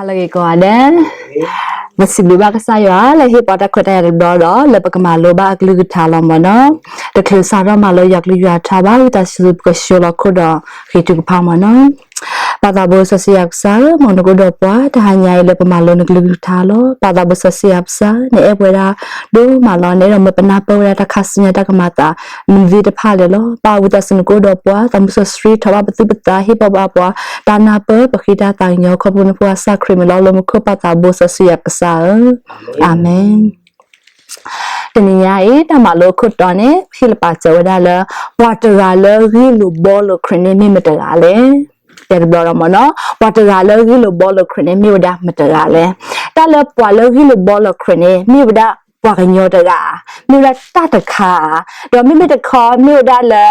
လၢဂ့ၤကိးဂၤဒဲး, ပစံးဘျုးဘၣ်ကစၢ်ယွၤလၢဟ့ၣ်ပှၤတၢ်ခွဲးတၢ်ယာ်တဘျီဒီး လၢပကမၤလိဘၣ်အကလုၢ်ကထါလီၤမ့ၢ်နီၤ. တချုးစးထီၣ်မၤလိယွၤကလုၢ်ယွၤထါဘၣ် ဝံသးစူၤပကဆှၢလီၤခိၣ်ဒီးဃ့ထုကဖၣ်မ့ၢ်နီၤ. ပၢ်သးဘိစီဆှံယွၤကစၢ်ဧၢ, မ်နကအိၣ်ဒီးပှၤတဟါညါအံၤလၢပမၤလိနကလုၢ်ကထါလီၤ. ပၢ်သးဘိစီဆှံယွၤကစၢ်, နအဲၣ်ပဝဲဒၣ်ဒိၣ်မးလီၤ. နအဲၣ်ဒိးမၢပနၢ်ပၢၢ်ဝဲဒၣ်တၢ်ခါဆူညါတၢ်ကမၤအသး မနုၤသ့ၣ်တဖၣ်လဲၣ်လီၤ. ပၢ်ဝံသးစူၤနကအိၣ်ဒီးပှၤ, သးမူစီဆှံထီၣ်ဘၣ်ပသူၣ်ပသး, ဟ့ၣ်ပဘၣ်ပှၤတၢ်နၢ်ပၢၢ် ပဃ့တၢ်သးကညီၤ ခီဖျိနဖိအစၢ်ခရံာ်မ့ၢ်လီၤ. လၢမူခိၣ်ပၢ်သးဘိစီဆှံယွၤကစၢ်ဧၢ, အၤမ့ၣ်. တနံၤညါအံၤ တၢ်မၤလိခိၣ်တီန့ၣ် ဟ့ၣ်လၢပာ်စၢၤဝဲဒၣ်လၢ ပှၤတဂၤလၢဂ့ၢ်လိာ်ဘှီလိာ်ခရံာ်န့ၣ်မ့ၢ်မတဂၤလဲၣ်. တဲတဘျီဒီးမ့ၢ်နီၤ, ပှၤတဂၤလၢဂ့ၢ်လိာ်ဘှီလိာ်ခရံာ်န့ၣ် မ့ၢ်ဝဲဒၣ်မတဂၤလဲၣ်. တၢ်လၢပှၤလၢဂ့ၢ်လိာ်ဘှီလိာ်ခရံာ်န့ၣ် မ့ၢ်ဝဲဒၣ်ပှၤကညီတဂၤ, မ့ၢ်ဝဲဒၣ်တၢ်တခါ, ဒီးမ့မ့ၢ်တခီ မ့ၢ်ဝဲဒၣ်လၢ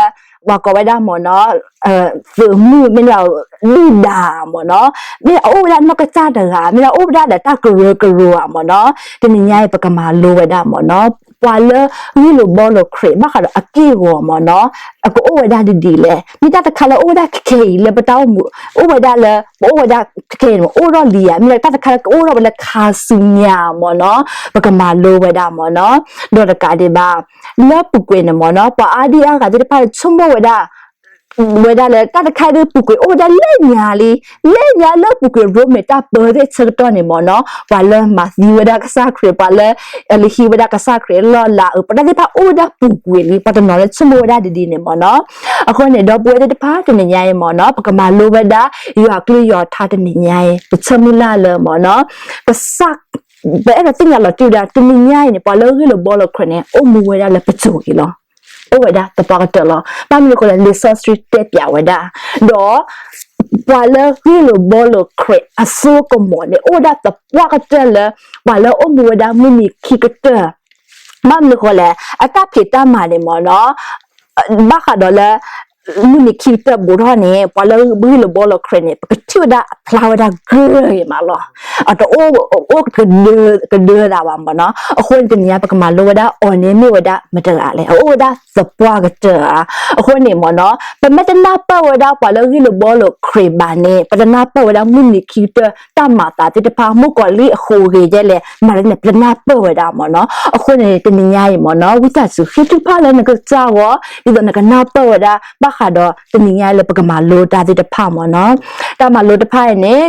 ပှၤကိးဝဲဒၣ်မ့ၢ်နီၤ သုးမုၢ်မ့ၢ်ဒၣ်ဒုၣ်ဒါမ့ၢ်နီၤ, မ့ၢ်အအိၣ်ဝဲဒၣ်နီၢ်ကစၢ်တဂၤ, မ့ၢ်ဒၣ်အိၣ်ဝဲဒၣ်ဒီးတၢ်ကရၢကရိဧါမ့ၢ်နီၤ. တနံၤညါအံၤ ပကမၤလိဝဲဒၣ်မ့ၢ်နီၤ, ပှၤလၢဂ့ၢ်လိာ်ဘှီလိာ်ခရံာ် ဘၣ်ဃးဒီးအက့ၢ်အဂီၤမ့ၢ်နီၤ, အကအိၣ်ဝဲဒၣ်ဒ်ဒ်လဲၣ်. မ့ၢ်တၢ်တခါလၢအိၣ်ဝဲဒၣ်ခဲခဲအံၤလၢပတၢ်အိၣ်မူ, အိၣ်ဝဲဒၣ်လၢ ပအိၣ်ဝဲဒၣ်ခဲခဲအံၤန့ၣ် အိၣ်ထီၣ်လံဧါ, မ့ၢ်ဒၣ်တၢ်တခါလၢကအိၣ်ထီၣ်ဝဲလၢခါဆူညါမ့ၢ်နီၤ, ပကမၤလိဝဲဒၣ်မ့ၢ်နီၤ. ဒီးတကးဒံးဘၣ် လၢပူၤကွံာ်န့ၣ်မ့ၢ်နီၤ, ပှၤအါဒံအါဂၤသ့ၣ်တဖၣ်ဆိကမိၣ်ဝဲဒၣ် ဝဲဒၣ်လၢတၢ်တခါဒ်ပူၤကွံာ်အိၣ်ဝဲဒၣ်လၢညါလံ, လၢညါလၢပူၤကွံာ်ရိမ့ၤတၢ်ပၢသ့ၣ်ဆၢကတီၢ်န့ၣ်မ့ၢ်နီၤ, ပှၤလၢမၤသံဝဲဒၣ်ကစၢ်ခရံာ်, ပှၤလၢ လၢဟံးဝဲဒၣ်ကစၢ်ခရံာ်လီၢ်လၤအၢ, ပှၤတၢ်သ့ၣ်တဖၣ်အိၣ်ဝဲဒၣ်ပူၤကွံာ်လံ, ပှၤတနီၤလၢဆိကမိၣ်ဝဲဒၣ်ဒ်ဒ်န့ၣ်မ့ၢ်နီၤ. အဃိန့ၣ် ဒီပုၢ်ဝဲၢ်သ့ၣ်တဖၣ် တနံၤညါအံၤမ့ၢ်နီၤ, ပကမၤလိဝဲဒၣ် ယွၤကလုၢ်ယွၤထါတနံၤညါအံၤ, ပဆၢမုၢ်လၢ်လၢမ့ၢ်နီၤ, ကစၢ် ပအဲၣ်ဒိးသ့ၣ်ညါလီၤတံၢ်ဝဲဒၣ် တနံၤညါအံၤန့ၣ် ပှၤလၢဂ့ၢ်လိာ်ဘှီလိာ်ခရံာ်န့ၣ် အိၣ်မူဝဲဒၣ်လၢပစိၤအံၤလီၤ. အိၣ်ဝဲဒၣ်သပှၢ်ကတၢၢ်လီၤ. ဘၣ်မနုၤအဃိလဲၣ်, လံာ်စီဆှံတဲပၠးဝဲဒၣ်, ဒီး ပှၤလၢဂ့ၢ်လိာ်ဘှီလိာ်ခရံာ်အစိကမီၤန့ၣ် အိၣ်ဝဲဒၣ်သပှၢ်ကတၢၢ်လၢ ပှၤလၢအိၣ်မူဝဲဒၣ်မုၢ်နံၤခံကတၢၢ်, ဘၣ်မနုၤအဃိလဲၣ်, အတၢ်ဖံးတၢ်မၤန့ၣ်မ့ၢ်နီၤ, ဘၣ်ဃးဒီးလၢ မုၢ်နံၤခံကတၢၢ်ဘူးထီၣ်န့ၣ် ပှၤလၢဂ့ၢ်လိာ်ဘှီလိာ်ခရံာ်န့ၣ် ပကထံၣ်ဝဲဒၣ်အဖျါဝဲဒၣ်ဂ့ၤဂ့ၤမးလီၤ. အတအိၣ် အိၣ်ကဒၢ ကဒၢသးဘၣ်မ့ၢ်နီၤ. အဃိန့ၣ် တနံၤညါ ပကမၤလိဝဲဒၣ်အီၤန့ၣ်မ့ၢ်ဝဲဒၣ်မတဂၤလဲၣ်, အအိၣ်ဝဲဒၣ်သပှၢ်ကတၢၢ်ဧါ. အဃိန့ၣ်မ့ၢ်နီၤ, ပမ့ၢ်တနၢ်ပၢၢ်ဝဲဒၣ်ပှၤလၢဂ့ၢ်လိာ်ဘှီလိာ်ခရံာ်ဘၣ်န့ၣ် ပတနၢ်ပၢၢ်ဝဲဒၣ်မုၢ်နံၤခံကတၢၢ် တၢ်မၤသးသ့ၣ်တဖၣ် မုၣ်ကီၤလံၢ်အဃိဂ့ၤဒ်လဲၣ် မၤတန့ၣ် ပတနၢ်ပၢၢ်ဝဲဒၣ်မ့ၢ်နီၤ. အဃိန့ၣ် တနံၤညါအံၤမ့ၢ်နီၤ, ဝံသးစူၤဃ့ထုကဖၣ်လၢနကစၢ်ဂီၢ် ဒ်သိးနကနၢ်ပၢၢ်ဝဲဒၣ် ဘၣ်ဃးဒီးတနံၤညါအံၤလၢပကမၤလိတၢ်သ့ၣ်တဖၣ်မ့ၢ်နီၤ. တၢ်မၤလိတဖၣ်အံၤန့ၣ်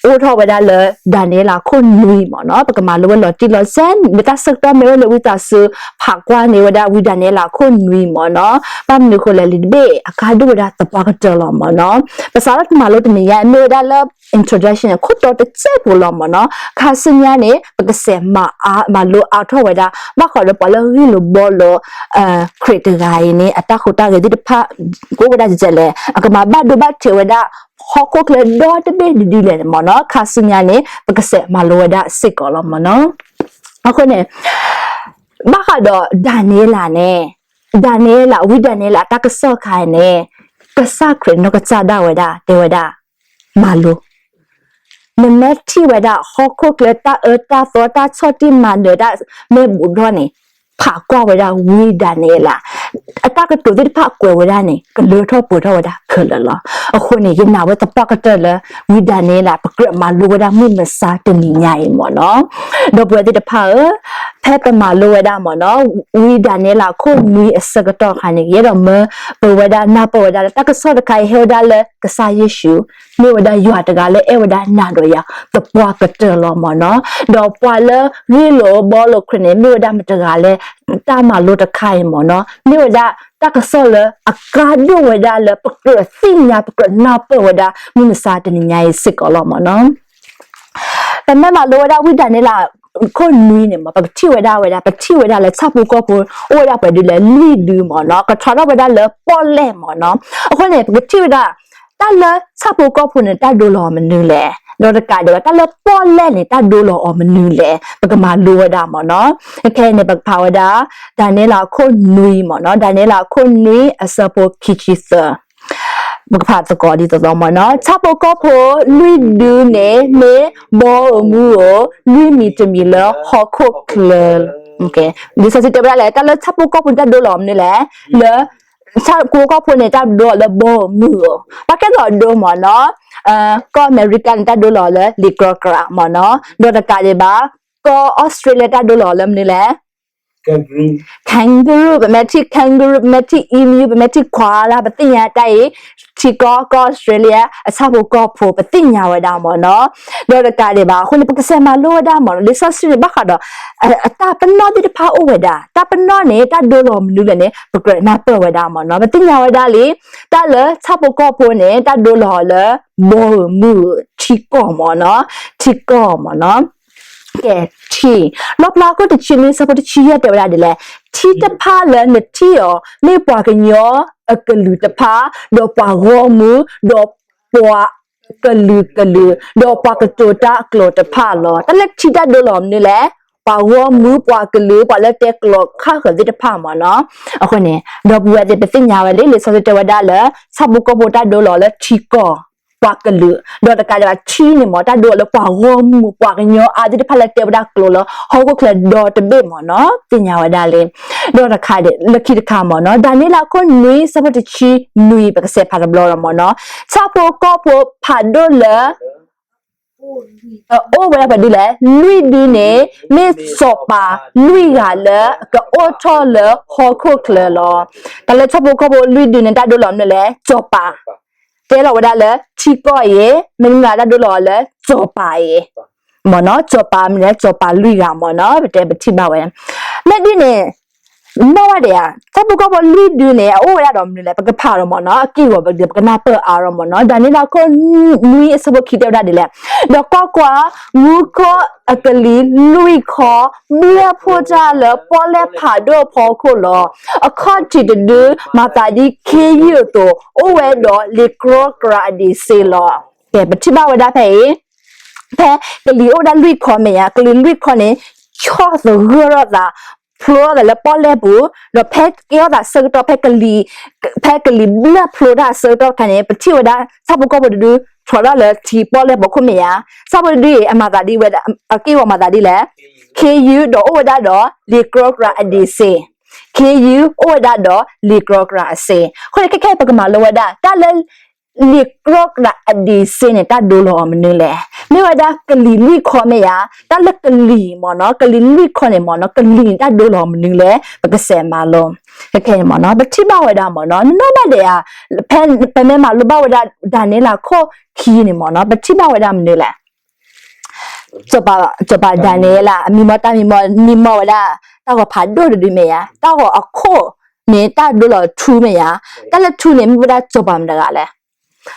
အိၣ်ထီၣ်ဝဲဒၣ်လၢ ဒၤနံးယ့လးခိၣ်နွံမ့ၢ်နီၤ, ပကမၤလိဝဲလီၤတံၢ်လီၤဆဲး နတၢ်ဆၢကတီၢ်မ့ၢ်အိၣ်လၢဝံသးစူၤ ဖးကွၢ်န့ၢ်ဝဲဒၣ်ဝံဒၤနံးယ့လးခိၣ်နွံမ့ၢ်နီၤ. ဘၣ်မနုၤအဃိလဲၣ်, လံာ်တဘ့ၣ်အကါဒိၣ်ဝဲဒၣ်သပှၢ်ကတၢၢ်လီၤမ့ၢ်နီၤ. ပစးထီၣ်မၤလိတနံၤညါ မ့ၢ်ဝဲဒၣ်လၢ introduction ခိၣ်တီတစဲးဖိလီၤမ့ၢ်နီၤ. ခါဆူညါန့ၣ် ပကစးမၤအါ မၤလိအါထီၣ်ဝဲဒၣ် ဘၣ်ဃးဒီးပှၤလၢဂ့ၢ်လိာ်ဘှီလိာ် ခရံာ်တဂၤအံၤန့ၣ် အတၢ်ဟူးတၢ်ဂဲၤသ့ၣ်တဖၣ် ကအိၣ်ဝဲဒၣ်ဒ်လဲၣ်, အကမၤဘၣ်ဒိဘၣ်ထံးဝဲဒၣ် ဟီၣ်ခိၣ်ချၢဒီတဘ့ၣ်ဒ်လဲၣ်န့ၣ်မ့ၢ်နီၤ. ခါဆူညါန့ၣ် ပကစးမၤလိဝဲဒၣ်စ့ၢ်ကီးလီၤမ့ၢ်နီၤ. အဃိန့ၣ် ဘၣ်ဃးဒီးဒၤနံးယ့လးန့ၣ် ဒၤနံးယ့လး ဝံဒၤနံးယ့လး တၢ်ကစီၣ်ခါအံၤန့ၣ် ကစၢ်ခရံာ်နီၢ်ကစၢ်ဒၣ်ဝဲဒၣ် တဲဝဲဒၣ် မၤလိ နမ့ၢ်ထံၣ်ဝဲဒၣ်ဟီၣ်ခိၣ်ချၢတၢ်အၢတၢ်သီ တၢ်ဆီၣ်တံၢ်မၤနၢၤ တၢ်မ့ၢ်ဘူးထီၣ်န့ၣ် ဖးကွၢ်ဝဲဒၣ်ဝံဒၤနံးယ့လး အတၢ်ကတိၤသ့ၣ်တဖၣ်ကွဲးဝဲဒၣ်န့ၣ် ကလၢထီၣ်ပှဲၤထီၣ်ဝဲဒၣ်ခဲလၢာ်လီၤ. အဃိန့ၣ် ယနာ်ဝဲသပှၢ်ကတၢၢ်လၢ ဝံဒၤနံးယ့လး ပကြၢးမၤလိဝဲဒၣ်မုၢ်မဆါတနံၤညါအံၤမ့ၢ်နီၤ. ဒီပုၢ်ဝဲၢ်သ့ၣ်တဖၣ်ဧၢ, ဖဲပမၤလိဝဲဒၣ်မ့ၢ်နီၤ ဝံဒၤနံးယ့လးခိၣ်နွံအဆၢကတီၢ်အခါန့ၣ် ယအဲၣ်ဒိးမၢပဝဲဒၣ်နၢ်ပၢၢ်ဝဲဒၣ်လၢ တၢ်ကစီၣ်တခါအံၤဟဲဝဲဒၣ်လၢကစၢ်ယ့ၣ်ၡူး မ့ၢ်ဝဲဒၣ်ယွၤတဂၤလၢအဲၣ်ဝဲဒၣ်နၤဒီးယၤ သပှၢ်ကတၢၢ်လီၤမ့ၢ်နီၤ. ဒီးပှၤလၢဂ့ၢ်လိာ်ဘှီလိာ်ခရံာ်န့ၣ် မ့ၢ်ဝဲဒၣ်မတဂၤလဲၣ်. တၢ်မၤလိတခါအံၤမ့ၢ်နီၤ မ့ၢ်ဝဲဒၣ်တၢ်ကစီၣ်လၢအကါဒိၣ်ဝဲဒၣ်လၢပကြၢးသ့ၣ်ညါ ပကြၢးနၢ်ပၢၢ်ဝဲဒၣ် မုၢ်မဆါတနံၤညါအံၤစ့ၢ်ကီးလီၤမ့ၢ်နီၤ. ပမ့ၢ်မၤလိဝဲဒၣ်ဝံဒၤနံးယ့လးခိၣ်နွံန့ၣ်မ့ၢ် ပကထံၣ်ဝဲဒၣ်ဝဲဒၣ် ပထံၣ်ဝဲဒၣ်လၢဆၣ်ဖိကီၢ်ဖိ အိၣ်ဝဲဒၣ်ပှဲၤဒုလဲၣ် လွံၢ်ဒုမ့ၢ်နီၤ ကထီထီၣ်ဝဲဒၣ်လၢပီၣ်လဲၣ်မ့ၢ်နီၤ. အဃိန့ၣ် ပကထံၣ်ဝဲဒၣ် တၢ်လၢဆၣ်ဖိကီၢ်ဖိန့ၣ် တၢ်ဒိလီၤအီၤမနုၤလဲၣ်. ဒီးတကးဒံးဘၣ် တၢ်လၢပီၣ်လဲၣ်န့ၣ် တၢ်ဒိလီၤအီၤမနုၤလဲၣ် ပကမၤလိဝဲဒၣ်မ့ၢ်နီၤ. ခဲအံၤန့ၣ် ပကဖးဝဲဒၣ် ဒၤနံးယ့လးခိၣ်နွံမ့ၢ်နီၤ ဒၤနံးယ့လးခိၣ်နွံ အဆၢဖိခံဆံသၢ ပကဖးသကိးဒ်သိးသိးမ့ၢ်နီၤ ဆၣ်ဖိကီၢ်ဖိလွံၢ်ဒုန့ၣ် မ့ၢ်ဘီဧိၤမူဧိၤ လွံၢ်မံၤတမံၤလၢဟီၣ်ခိၣ်ချၢ လံာ်စီဆှံတဲဝဲဒၣ်လဲၣ် တၢ်လၢဆၣ်ဖိကီၢ်ဖိန့ၣ် တၢ်ဒိလီၤအီၤမနုၤလဲၣ် လၢ ဆၣ်ဖိကီၢ်ဖိန့ၣ် တၢ်ဒိလီၤလၢဘီဧိၤမုၢ်ဧိၤ, ပှၤကဲသိးဒိမ့ၢ်နီၤ, ကီၢ်အမဲရကၤန့ၣ် တၢ်ဒိလီၤလၢလံာ်ကြီကြးမ့ၢ်နီၤ, ဒီးတကးဒံးဘၣ် ကီၢ်အီစထြ့လယါ တၢ်ဒိလီၤလၢမနုၤလဲၣ် kangaroo, ပမ့ၢ်ထံၣ် kangaroo, ပမ့ၢ်ထံၣ် emu, ပမ့ၢ်ထံၣ် koala ပသ့ၣ်ညါတၢ်အံၤ, ထံကီၢ် ကီၢ်အီစထြ့လယါ အဆၣ်ဖိကီၢ်ဖိ ပသ့ၣ်ညါဝဲဒၣ်မ့ၢ်နီၤ, ဒီးတကးဒံးဘၣ် အဃိန့ၣ် ပကစဲးမၤလိဝဲဒၣ်မ့ၢ်နီၤ, လံာ်စီဆှံန့ၣ် ဘၣ်ဃးဒီး အတၢ်ပနီၣ်သ့ၣ်တဖၣ်အိၣ်ဝဲဒၣ်, တၢ်ပနီၣ်န့ၣ် တၢ်ဒိလီၤမနုၤလဲၣ်န့ၣ် ပကြၢးနၢ်ပၢၢ်ဝဲဒၣ်မ့ၢ်နီၤ, ပသ့ၣ်ညါဝဲဒၣ်လံ, တၢ်လၢဆၣ်ဖိကီၢ်ဖိန့ၣ် တၢ်ဒိလီၤလၢ ဘီဧိၤမုၢ်ဧိၤ ထံကီၢ်မ့ၢ်နီၤ, ထံကီၢ်မ့ၢ်နီၤ ကဲ ထံ, လီၣ်ဖျါခိၣ်တဆံနွံ ဆၢဖိတဆံယဲၢ် တဲဝဲဒၣ်ဒ်လဲၣ်, ထံတဖၣ်လၢနထံၣ်အီၤ မ့ၢ်ပှၤကညီအကလုာ်တဖၣ်, ဒီးပှၤဂီၢ်မုၢ်, ဒီးပှၤကလုာ်ကလုာ်, ဒီးပှၤကတိၤတၢ်အကျိာ်တဖၣ်လီၤ. တၢ်လၢထံတၢ်ဒိလီၤမနုၤလဲၣ်, ပှၤဂီၢ်မုၢ်, ပှၤကလုာ်, ပှၤလၢတဲကျိာ်ခၣ်ဃၢၤသ့ၣ်တဖၣ်မ့ၢ်နီၤ. အဃိန့ၣ် ဒီပုၢ်ဝဲၢ်သ့ၣ် ပသ့ၣ်ညါဝဲလံ, လံာ်စီဆှံတဲဝဲဒၣ်လၢ ဆၣ်ဖိကီၢ်ဖိတၢ်ဒိလီၤလၢထံကီၢ် ပှၤကလုာ်, ဒီးတကးဒံးဘၣ်ထံန့ၣ်မ့ၢ် တၢ်ဒိလီၤလၢပှၤဂီၢ်မုၢ် ပှၤကညီအါသ့ၣ်တဖၣ်လၢတဲဝဲဒၣ်ကျိာ်လၢ ဟီၣ်ခိၣ်ချၢဒီတဘ့ၣ်မ့ၢ်နီၤ, သ့ၣ်ညါဝဲဒၣ်လံ. ဒီးတခါဒံး လၢခံတခါမ့ၢ်နီၤ, ဒၤနံးယ့လးခိၣ်နွံ ဆၢဖိတဆံနွံ ပကစဲးဖးတဘျီဒီးမ့ၢ်နီၤ, ဆၣ်ဖိကီၢ်ဖိဖးဒိၣ်လၢ အိၣ်ဝဲဒၣ်ပှဲၤဒုလဲၣ်, လွံၢ်ဒုန့ၣ် မ့ၢ်စီၤပၤလွံၢ်ဂၤလၢကအိၣ်ထီၣ်လၢဟီၣ်ခိၣ်ချၢလီၤ. တၢ်လၢဆၣ်ဖိကီၢ်ဖိလွံၢ်ဒုန့ၣ် တၢ်ဒိလီၤမနုၤလဲၣ်, စီၤပၤ, တဲလီၤဝဲဒၣ်လၢထံကီၢ်အံၤ, မ့မ့ၢ်တၢ်ဒိလီၤလၢစီၤပၤအံၤ မ့ၢ်နီၤ, စီၤပၤမနုၤလဲၣ်, စီၤပၤလွံၢ်ဂၤမ့ၢ်နီၤ, ပတဲပထံၣ်ဘၣ်ဝဲ, မ့ၢ်ဒ်န့ၣ် နီၢ်ဝဲဒၣ်ဧါ, ဆၣ်ဖိကီၢ်ဖိလွံၢ်ဒုန့ၣ် အအိၣ်ဝဲဒၣ်ဒီးမနုၤလဲၣ်, ပကဖးဒီးမ့ၢ်နီၤ, အက့ၢ်အဂီၤပကနၢ်ပၢၢ်အါဒီးမ့ၢ်နီၤ, ဒၤနံးယ့လးခိၣ်နွံအဆၢဖိခံတဲဝဲဒၣ်ဒ်လဲၣ်, ဒီးကွၢ်ကွၢ်, မူခိၣ်အကလံၤလွံၢ်ခီ ဘျၢၣ်ဖှိၣ်တၢ်လၢပီၣ်လဲၣ်ဖးဒိၣ်အဖီခိၣ်လီၤ. အခီၣ်ထံးတဒု မၤသးဒ်ခ့ယုၢ်အသိး, အိၣ်ဝဲဒီးလံာ်ကြီကြးအဒံးစ့လီၤ. ကဲ ပထံၣ်ဘၣ်ဝဲဒၣ်ဖဲအံၤ ဖဲကလံၤအိၣ်ဝဲဒၣ်လွံၢ်ခီမ့ၢ်ဧါ, ကလံၤလွံၢ်ခီန့ၣ် ဆီၣ်သဂၢၢ်ထီၣ်သး, ဖျိထီၣ်သးလၢပီၣ်လဲၣ်ပူၤ, ဒီးဖဲကဲထီၣ်သးဆၢကတီၢ် ဖဲကလံၤ, ဖဲကလံၤဘျၢၣ်ဖျိတၢ်ဆၢကတီၢ်တခါန့ၣ် ပထံၣ်ဝဲဒၣ် ဆၣ်ဖိကီၢ်ဖိတဒု ထီၣ်ထီၣ်လၢထံပီၣ်လဲၣ်ဖီခိၣ်မ့ၢ်ဧါ, ဆၣ်ဖိတဒုအံၤ အမၤသးဒ်ဝဲ, အက့ၢ်အဂီၤမၤသးဒ်လဲၣ်, ခ့ယုၢ် ဒီးအိၣ်ဝဲဒၣ်ဒီးလံာ်ကြီကြးအဒံးစ့, ခ့ယုၢ် အိၣ်ဝဲဒၣ်ဒီးလံာ်ကြီကြးအစ့, အဃိန့ၣ် ခဲခဲအံၤ ပကမၤလိဝဲဒၣ် တၢ်လၢ လံာ်ကြီကြးအဒံးစ့န့ၣ် တၢ်ဒိလီၤအီၤမနုၤလဲၣ်, မ့ၢ်ဝဲဒၣ်ကလံၤလွံၢ်ခီမ့ၢ်ဧါ, တၢ်လၢကလံၤမ့ၢ်နီၤ, ကလံၤလွံၢ်ခီန့ၣ်မ့ၢ်နီၤ, ကလံၤန့ၣ် တၢ်ဒိလီၤအီၤမနုၤလဲၣ်, ပကစဲးမၤလိ, ခဲခဲအံၤန့ၣ်မ့ၢ်နီၤ, ပထံၣ်ဘၣ်ဝဲဒၣ်မ့ၢ်နီၤ, နနီၢ်ဘၣ်ဒဲးဧါ, ဖဲပမ့ၢ်မၤလိဘၣ်ဝဲဒၣ် ဒၤနံးယ့လးခိၣ်ခံန့ၣ်မ့ၢ်နီၤ, ပထံၣ်ဘၣ်ဝဲဒၣ်မနုၤလဲၣ်, စီၤပၤဒၤနံးယ့လး အမံမီၢ်တၢ်မံမီၢ် မံမီၢ်ဝဲဒၣ် တၢ်ဂီၤဖးဒိၣ်တဒုမ့ၢ်ဧါ, တၢ်ဂီၤအခိၣ်န့ၣ် တၢ်ဒိလီၤထူမ့ၢ်ဧါ, တၢ်လၢထူန့ၣ် မ့ၢ်ဝဲဒၣ်စီၤပၤမတၤတဂၤလဲၣ်,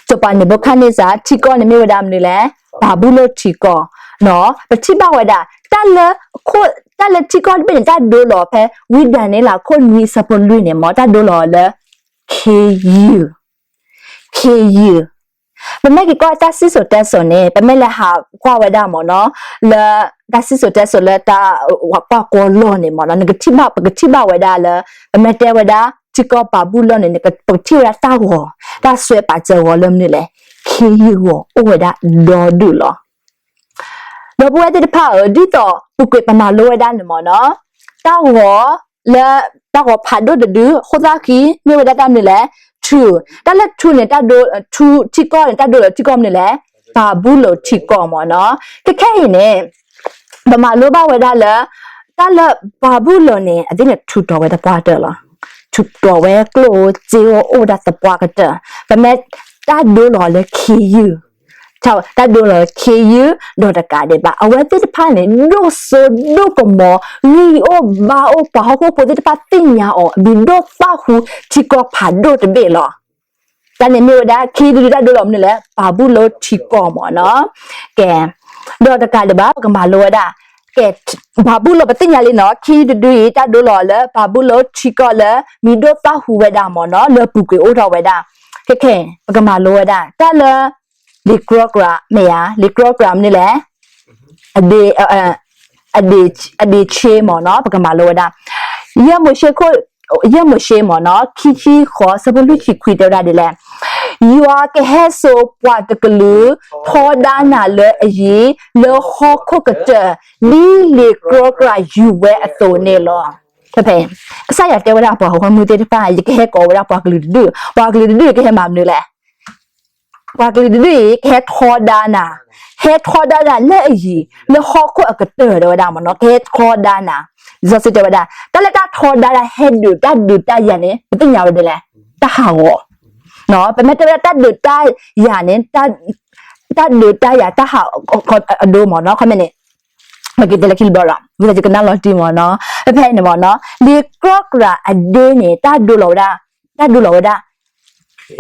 စီၤပၤနၤဘူၤခၣ်နံစၢ်, ထံကီၢ်န့ၣ်မ့ၢ်ဝဲဒၣ်မနုၤလဲၣ်, ဘၤဘူလိၣ်ထံကီၢ်, ပထံၣ်ဘၣ်ဝဲဒၣ် တၢ်လၢထံကီၢ်တဘ့ၣ်န့ၣ် တၢ်ဒိလီၤဖဲ ဝံဒၤနံးယ့လးခိၣ်နွံဆၢဖိလွံၢ်န့ၣ်မ့ၢ် တၢ်ဒိလီၤလၢ ခ့ယုၢ် ခ့ယုၢ်, ပမ့ၢ်က့ၤကွၢ်တၢ်စံၣ်စိၤတဲစိၤန့ၣ် ပမ့ၢ်လဲၤဟးကွၢ်ဝဲဒၣ်မ့ၢ်နီၤ, လၢတၢ်စံၣ်စိၤတဲစိၤလၢတၢ်ကွၢ်ကီလီၢ်န့ၣ်မ့ၢ်နီၤ, နကထံၣ်ဘၣ် ပကထံၣ်ဘၣ်ဝဲဒၣ်လၢ ပမ့ၢ်တဲဝဲဒၣ်ထံကီၢ်ဘၤဘူလိၣ်န့ၣ် ပကထံၣ်ဝဲဒၣ်တၢ်ဂီၤ, တၢ်စွဲပာ်စၢၤဂီၤလၢမနုၤလဲၣ်, ခ့ယုၢ်ဂီၤအိၣ်ဝဲဒၣ်ဒီဒူၣ်လီၤ. ဒီပုၢ်ဝဲၢ်သ့ၣ်တဖၣ်ဧၢ, ဒ်သိးပူၤကွံာ်ပမၤလိဝဲဒၣ်န့ၣ်မ့ၢ်နီၤ, တၢ်ဂီၤလၢ တၢ်ဂီၤဖးဒိၣ်တဒု အခိၣ်သၣ်ဃံ မ့ၢ်ဝဲဒၣ်တၢ်မနုၤလဲၣ်, ထူ, တၢ်လၢထူန့ၣ် တၢ်ဒိ ထူထံကီၢ်န့ၣ် တၢ်ဒိလီၤထံကီၢ်မနုၤလဲၣ်, ဘၤဘူလိၣ်ထံကီၢ်မ့ၢ်နီၤ. ခဲခဲအံၤန့ၣ် ပမၤလိဘၣ်ဝဲဒၣ်လၢ တၢ်လၢဘၤဘူလိၣ်န့ၣ် အသ့ၣ်န့ၣ် ထူးတီၤဝဲသပှၢ်တၢၢ်လီၤ. ထူးတီၤဝဲကျိၣ်ဧိၤစ့ဧိၤအိၣ်ဝဲဒၣ်သပှၢ်ကတၢၢ်, ပမ့ၢ်တၢ်ဒိလီၤလၢခ့ယုၢ် တၢ်ဒိလီၤခ့ယုၢ် ဒီးတကးဒံးဘၣ် အဝဲသ့ၣ်တဖၣ်န့ၣ် ဒိၣ်စိဒိၣ်ကမီၤ ဂံၢ်အိၣ်ဘါအိၣ် ပှၤဟီၣ်ခိၣ်ဖိသ့ၣ်တဖၣ်သ့ၣ်ညါအီၤ အဘျုးဒိၣ်သၣ်ဟူထံကီၢ်ဖးဒိၣ်တဘ့ၣ်လီၤ. တၢ်န့ၣ်မ့ၢ်ဝဲဒၣ် ခ့ယုၢ်တဒုတၢ်ဒိလီၤမနုၤလဲၣ်, ဘၤဘူလိၣ်ထံကီၢ်မ့ၢ်နီၤ. ကဲ, ဒီးတကးဒံးဘၣ် ပကမၤလိဝဲဒၣ်, ကဲ, ဘၤဘူလိၣ်ပသ့ၣ်ညါလံနီၤ, ခ့ယုၢ်တဒုအံၤ တၢ်ဒိလီၤလၢ ဘၤဘူလိၣ်ထံကီၢ်လၢမံၤဒိၣ်သၣ်ဟူဝဲဒၣ်မ့ၢ်နီၤ, လၢပူၤကွံာ်အိၣ်ထီၣ်ဝဲဒၣ်. ခဲခဲ, ပကမၤလိဝဲဒၣ် တၢ်လၢ လံာ်ကြီကြးမ့ၢ်ဧါ, လံာ်ကြီကြးမနုၤလဲၣ်, အဒ့ဆ့မ့ၢ်နီၤ, ပကမၤလိဝဲဒၣ်. ယဲၢ်မိၤၡ့ခိၣ်, ယဲၢ်မိၤၡ့မ့ၢ်နီၤ, ခံဆံဃိး ဆၢဖိလွံၢ်ဆံခွံ တဲဝဲဒၣ်ဒ်လဲၣ်, ယွၤကဟဲစိာ်ပှၤတကလုာ် ထီဒါနၤလၢအယံၤ လၢဟီၣ်ခိၣ်ကတၢၢ် ဒ်လံာ်ကြီကြးယူၤဝဲအသိးန့ၣ်လီၤ. ဖဲဖဲ ကစၢ်ယွၤတဲဝဲဒၣ်ပှၤဂီၢ်မုၢ်သ့ၣ်တဖၣ် ယကဟဲကိးဝဲဒၣ်ပှၤကလုာ်တဒူၣ်, ပှၤကလုာ်တဒူၣ်ကဟဲမၤမနုၤလဲၣ်. ပှၤကလုာ်တဒူၣ်အံၤ ကဟဲထီဒါနၤ, ဟဲထီဒါနၤလၢအယံၤ လၢဟီၣ်ခိၣ်အကတၢၢ် တဲဝဲဒၣ်မ့ၢ်နီၤ, ကဟဲထီဒါနၤ. လံာ်စီဆှံတဲဝဲဒၣ် တၢ်လၢတၢ်ထီဒါနၤ ဟဲဒုးတၢ်ဒုးတၢ်ယၤန့ၣ် ပသ့ၣ်ညါဝဲဒ်လဲၣ်, တၢ်ဟးဂီၤ ပမ့ၢ်တဲဝဲဒၣ်တၢ်ဒုးတၢ်ယၤန့ၣ် တၢ်ဒုးတၢ်ယၤ တၢ်ဟးအဒိမ့ၢ်နီၤ, ခီမ့ၢ်န့ၣ် ပက့ၤတဲလၢခံတဘျီဒီး ဝံသးစူၤကနၣ်လီၤတံၢ်မ့ၢ်နီၤ. ဖဲဖဲန့ၣ်မ့ၢ်နီၤ လံာ်ကြီကြာ်အဒ့န့ၣ် တၢ်ဒိလီၤဝဲဒၣ်, တၢ်ဒိလီၤဝဲဒၣ်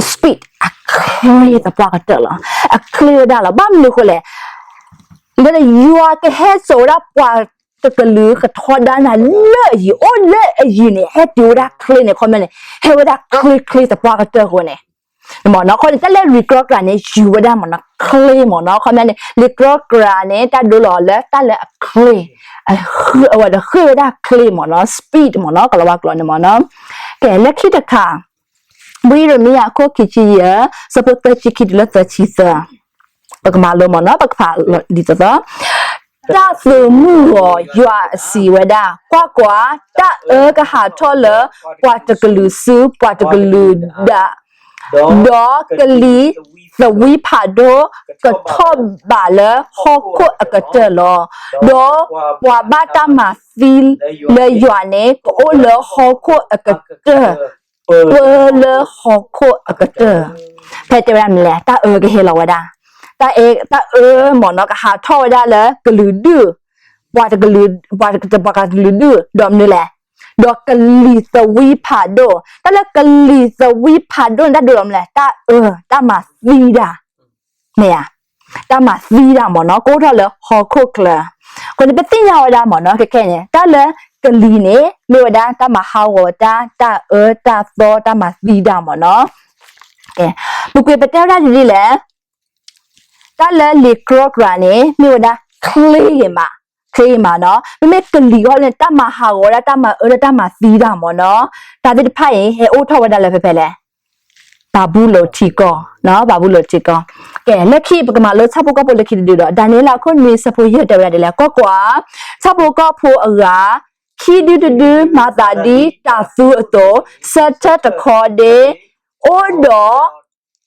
speed အချ့သပှၢ်ကတၢၢ်လီၤ. အချ့ဝဲဒၣ်လီၤ. ဘၣ်မနုၤဃိလဲၣ်, လၢယွၤကဟဲစိာ်ဝဲဒၣ်ပှၤတကလုာ် ကထီဒါနၤလၢအယံၤ, အိၣ်လၢအယံၤန့ၣ် ဟဲတုၤဝဲဒၣ်ချ့န့ၣ် ခီမ့ၢ်န့ၣ် ဟဲဝဲဒၣ်ချ့ချ့သပှၢ်ကတၢၢ်အဃိန့ၣ် မ့ၢ်နီၤ, ခီန့ၣ် တၢ်လၢလံာ်ကြီကြာ်န့ၣ် ယူၤဝဲဒၣ်မ့ၢ်နီၤ ချ့မ့ၢ်နီၤ. ခီမ့ၢ်န့ၣ် လံာ်ကြီကြာ်န့ၣ် တၢ်ဒိလီၤလၢတၢ်လၢအချ့, အဝဲဒီးဃ့ၢ်ဝဲဒၣ်ချ့မ့ၢ်နီၤ, speed မ့ၢ်နီၤ, ကလၤဝါကျိာ်န့ၣ်မ့ၢ်နီၤ. ကဲ လၢခံတခါ ဝံယံးရမံယၤ အခိၣ်ခံဆံယဲၢ် ဆၢဖိသၢဆံခံတုၤလၢသၢဆံသၢ, ပကမၤလိမ့ၢ်နီၤ, ပကဖးဒ်သိးသိး တၢ်သုးမုၢ်ဂီၤယွၤစံးဝဲဒၣ်, ကွၢ်ကွၢ်, တၢ်အၢကဟးထီၣ်လၢပှၤတကလုာ်ဆူပှၤတကလုာ်ဒၣ်, ဒီးကလံၤသဝံဖးဒိၣ်ကထီၣ်ဘးလၢဟီၣ်ခိၣ်အကတၢၢ်လီၤ. ဒီးပှၤဘၣ်တၢ်မၤသံလၢယွၤန့ၣ် ကအိၣ်လၢဟီၣ်ခိၣ်အကတၢၢ်, ပၢလၢဟီၣ်ခိၣ်အကတၢၢ်. ဖဲတဲဝဲဒၣ်မနုၤလဲၣ်, တၢ်အၢကဟဲလီၤဝဲဒၣ်, တၢ်အၢမ့ၢ်နီၤ ကဟးထီၣ်ဝဲဒၣ်လၢကလုာ်ဒူၣ်, ပှၤတကလုာ်, ပှၤတကလုာ်ဒူၣ်, ဒီးမနုၤလဲၣ်, ဒီးကလံၤသဝံဖးဒိၣ်, တၢ်လၢကလံၤသဝံဖးဒိၣ်န့ၣ် တၢ်ဒိလီၤမနုၤလဲၣ်, တၢ်အၢ, တၢ်မၤသံတၢ်, မ့ၢ်ဧါ, တၢ်မၤသံတၢ်မ့ၢ်နီၤ ကအိၣ်ထီၣ်လၢဟီၣ်ခိၣ်ချၢ. အဃိန့ၣ် ပသ့ၣ်ညါဝဲဒၣ်မ့ၢ်နီၤ ခဲခဲန့ၣ် တၢ်လၢကလံၤန့ၣ် မ့ၢ်ဝဲဒၣ်တၢ်မၤဟးဂီၤတၢ်, တၢ်အၢတၢ်သီ တၢ်မၤသံတၢ်မ့ၢ်နီၤ. ပူၤကွံာ်ပတဲဝဲဒၣ်ဒ်လဲၣ်, တၢ်လၢလံာ်ကြီကြာ်န့ၣ် မ့ၢ်ဝဲဒၣ်ချ့ဂ့ၤမး, ချ့ဂ့ၤမးနီၤ. မ့မ့ၢ်ကလံၤဃီန့ၣ် တၢ်မၤဟးဂီၤဝဲဒၣ် တၢ်မၤအၢဒၣ် တၢ်မၤသံတၢ်မ့ၢ်နီၤ. တၢ်သ့ၣ်တဖၣ်အံၤ ဟဲအိၣ်ထီၣ်ဝဲဒၣ်လၢဖဲဖဲလဲၣ် ဘၤဘူလိၣ်ထံကီၢ်, ဘၤဘူလိၣ်ထံကီၢ်. ကဲ လၢခံပကမၤလိဆၣ်ဖိကီၢ်ဖိလၢခံတဒုဒီး ဒၤနံးယ့လးခိၣ်နွံဆၢဖိယဲၢ်တဲဝဲဒၣ်ဒ်လဲၣ်, ကွၢ်ကွၢ်, ဆၣ်ဖိကီၢ်ဖိအဂၤ ခံဒုတဒုမၤသးဒ်တၤသူအသိး, ဆၢထၢၣ်တခီဒ့ အိၣ်ဒီး